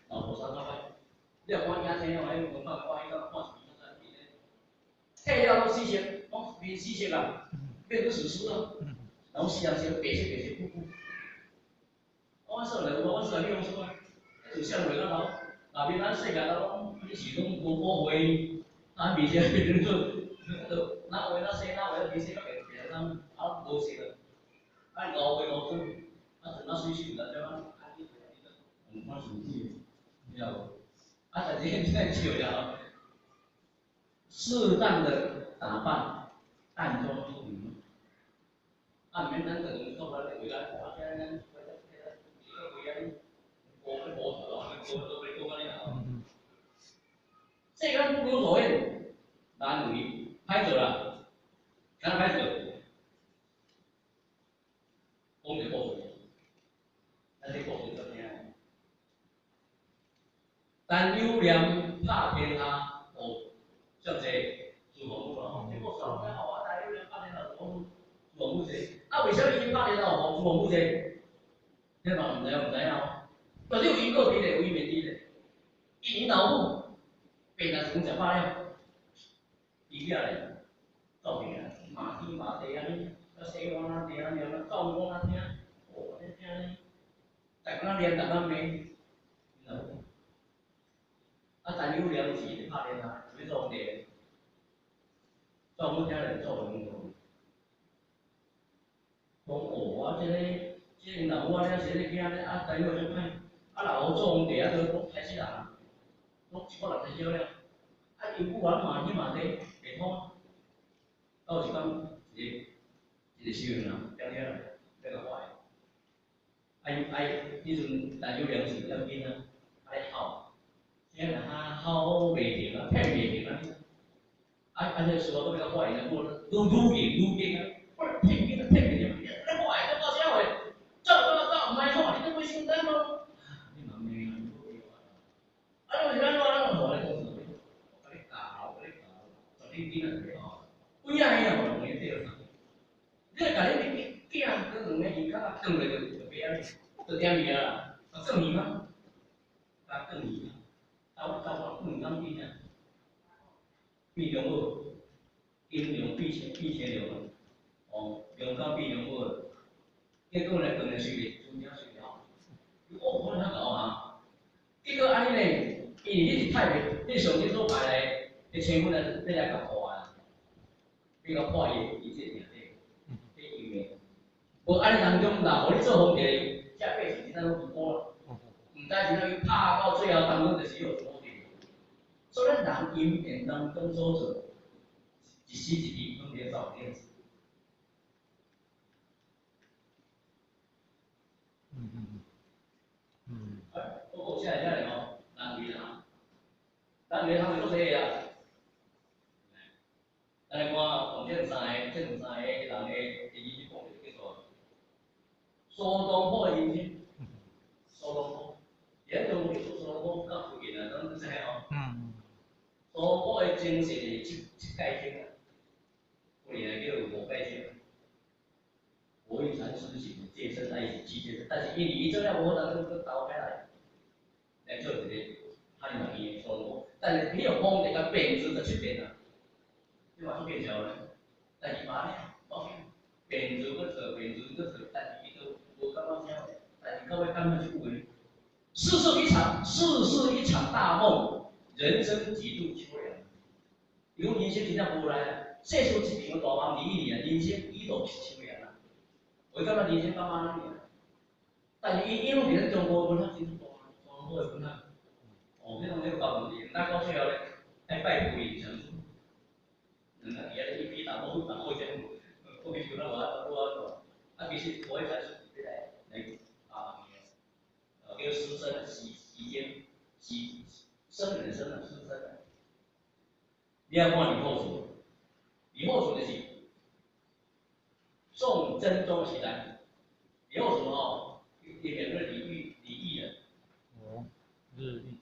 老婆衫較歹。你若看影星哦，彼門口看彼個看一邊較退了攏死色，攏變死色啊，變做死屍啊，然後死人色，白色白色糊糊。我說來，我說來，你講說啊，就啥物袂當頭，內面咱世界攏你是攏無保會，啊面色變做，就哪話哪生哪話面色較白白咱啊無色啊，啊五歲五歲，啊陣啊水水毋知怎啊，啊你你看手機，你知無？啊但是現在笑了，適當的打扮，淡妝出門，啊，毋免等等到尾咧，回家，咱咱回家，无无头啊，无无无讲安尼啊。世間不如所願，難為歹做啦，敢若歹做，講一個故事，咱這故事怎聽？陳友諒拍天下，哦，像這朱洪武咯，這故事講好啊，陳友諒拍天下，朱洪朱洪武這，啊，為啥物伊拍天下予朱洪武這？你嘛毋知毋知影哦？到底有因果佇咧，有因緣佇咧，因老母。病若是講食飽了，伊囝咧，走去啊，罵天罵地按呢，啊洗碗啊地按呢，啊走講啊聽，哦，按呢聽呢，逐工念，逐工罵，𪜶老母。啊，陳友諒是拍電話，是欲做皇帝，做母聽咧做皇帝。講哦，我這個這個老母安呢是這個囝呢，啊，陳友諒歹，啊，若予做皇帝啊，都攏害死人啊！攏一個人太少了，啊，因母啊罵天罵地，袂通。到有一工，一个一個修行人，點點來，欲共看的。啊伊啊伊，彼陣陳友諒是點囡仔，啊咧哭，啥人啊哭袂停啊，騙袂停啊。啊啊！這個師父閣欲共看伊，母愈愈硬愈硬啊，我騙囡仔騙袂停，你看的，這到啥話？走走走，毋愛看，你這袂承擔咯。你嘛罵啊！啊，你是按怎按怎？我咧講啥物？我共你教，我共你教，十恁囡仔就吼，有影兄無兩個對啦。你若共你囝佮兩个耳跤斷落就就袂按呢，就點去啊啦，啊斷去嗎？啊斷去啊，走走啊斷敢變啊？變良好，金龍變青變青龍啊！哦，龍甲變良好，結果咧斷咧隨咧，真正隨咧吼。哦，我遐𠢕啊！結果按呢咧，因為彼是太平，彼上帝所派來的星君來欲來共破啊，欲共破伊伊這個定底，這因緣。無按呢當中，若予你做皇帝，這百姓真正攏無辜啦。毋知真正伊拍到最後當中就是有皇帝。所以咱人因緣當中所做，一時一地攏佇咧造業。哎，我講啥來遮咧吼？人為啦，人為通會做啥個啊？咱來看王這三個，這三個人的第二句講就叫做蘇東坡的人生。蘇東坡，現在中國蘇東坡較附近啊，攏知影吼。蘇東坡的精神是七七蓋天啊，有個叫五蓋天。佛欲禪師是戒身，啊伊是七戒身，但是因為伊做了無好，人閣兜開來，來做一個哈尼人伊的蘇東坡。但是彼個皇帝共變做十七變啊，你嘛出見笑咧？但是嘛咧，哦，變做閣做，變做閣做，但是伊都無感覺啥，但是到尾感覺這句話：世事一場，世事一場大夢，人生幾度秋涼。伊講人生真正無奈啊，世事一場大夢，二年啊，人生幾度秋涼啊。我感覺人生感覺按呢爾，但是伊伊攏佇咧中國文學真大，中國的文學，哦，彼種咧有夠問題，咱到最後咧愛拜佛靈禪師，兩個佇遐咧一比打過打過這樣，過去想咱無法度無法度，啊，其實佛慧禪師是欲來來啊，叫師僧時時間時僧人生啊，師僧啊，你愛看李後主，李後主就是宋真宗時代，李後主吼，伊名叫李煜，李煜啊。哦，日玉。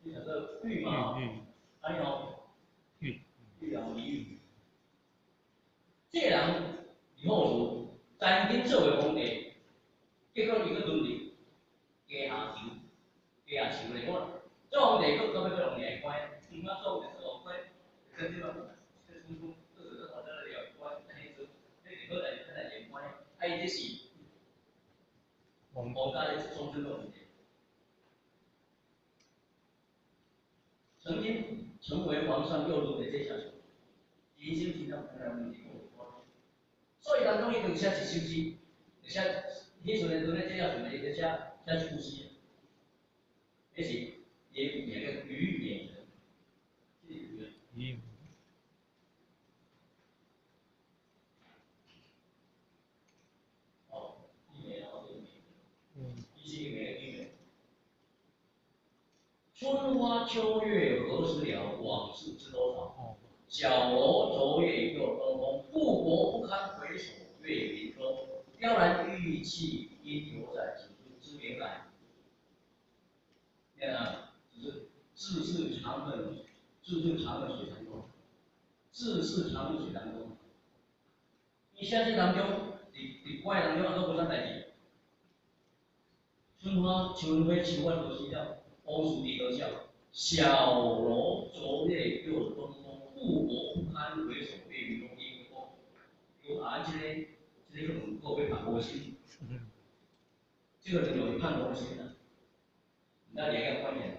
你想說玉嘛？玉。按呢吼。玉。玉啊，李煜。這個人李後主曾經做過皇帝，結果伊閣淪入階下囚，階下囚咧，我做皇帝閣到尾閣予掠關，毋捌做就是做官，跟這個這匆匆，這這這這了關，安尼做，這是好代志，歹代志關。啊，伊這是皇家咧終身都是。曾經成為皇上又淪為階下囚，人生真正來問題。所以當中伊就寫一首詩，就寫彼陣咧，陣咧階下囚，伊就寫寫一句詩，彼是伊名叫虞美人，這個虞。春花秋月何时了？往事知多少？小楼昨夜又东风，故国不堪回首月明中。雕栏玉砌应犹在，只是知年来。念啊，只是自是长恨，自是长恨水长东，自是长恨水长东。伊写这当中，伫歌当中，啊，阁无啥代志。春花秋花秋月何时了？往事知多少？小楼昨夜又东风，故国不堪回首月明中。伊讲，伊讲啊，这个可能够要判无心，这个就容易判无心啦。那两个观念，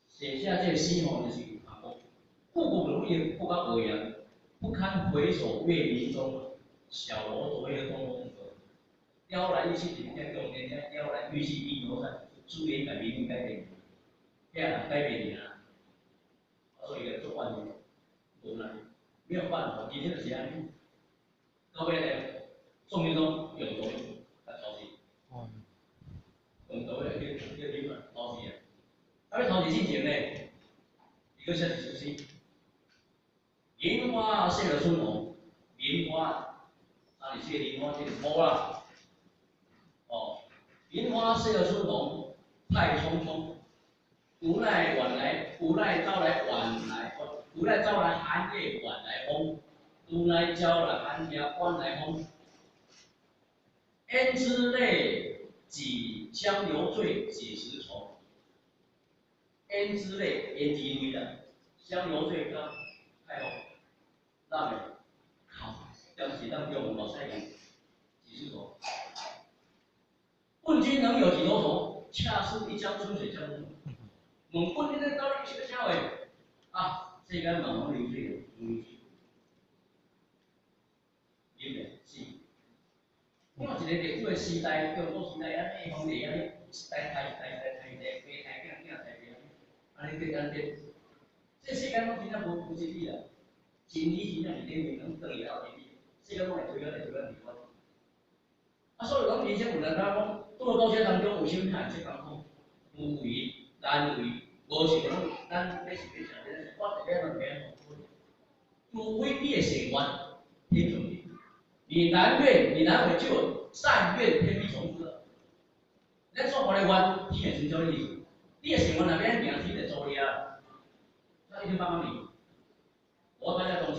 写下这个诗吼，就是啊，故国容易不堪而言，不堪回首月明中，小楼昨夜东风。雕栏玉砌伫遐中间，雕栏玉砌应犹在，朱颜改命运改变，遐人改变去啊。所以做官的无奈，没有办法，今天就是按呢。到尾咧，宋徽宗用毒共处死。用毒来去去去嘛，处死啊！啊，欲处死之前呢，伊阁写一首诗：林花谢了春红，林花，啊，你谢林花这个无啦。哦，林花谢了春红，太匆匆。无奈晚来，无奈朝来晚来，无奈朝来寒夜晚来风。无奈朝来寒夜晚来风。胭脂泪，几相留醉几时重？胭脂泪，胭脂泪啦，相留醉甲太后，那个靠，当时当中目屎流，几时重？问君能有几多愁？恰似一江春水向东流。问君你到底是欲啥话？啊，世间茫茫流水，流水。明白是。你看一个历史的时代，中国时代按呢，皇帝按呢，一代代代代代代，爸代囝，囝代爸，按呢按呢按呢，这世间拢真正无真理啦，真理真正伫顶面，拢转去了真理，世间拢会推翻会推翻推翻。啊，所以讲人生有难讲，拄到这当中有啥物人这艰苦？无为、难为，无是讲咱欲是欲啥，我特别问别除非你的善愿天顺你，你南愿你南为就善愿天必从之。咱所发的愿，天会顺照你意思。你的善愿若欲按行，天就助你啊。那一天帮帮你，我参加东西。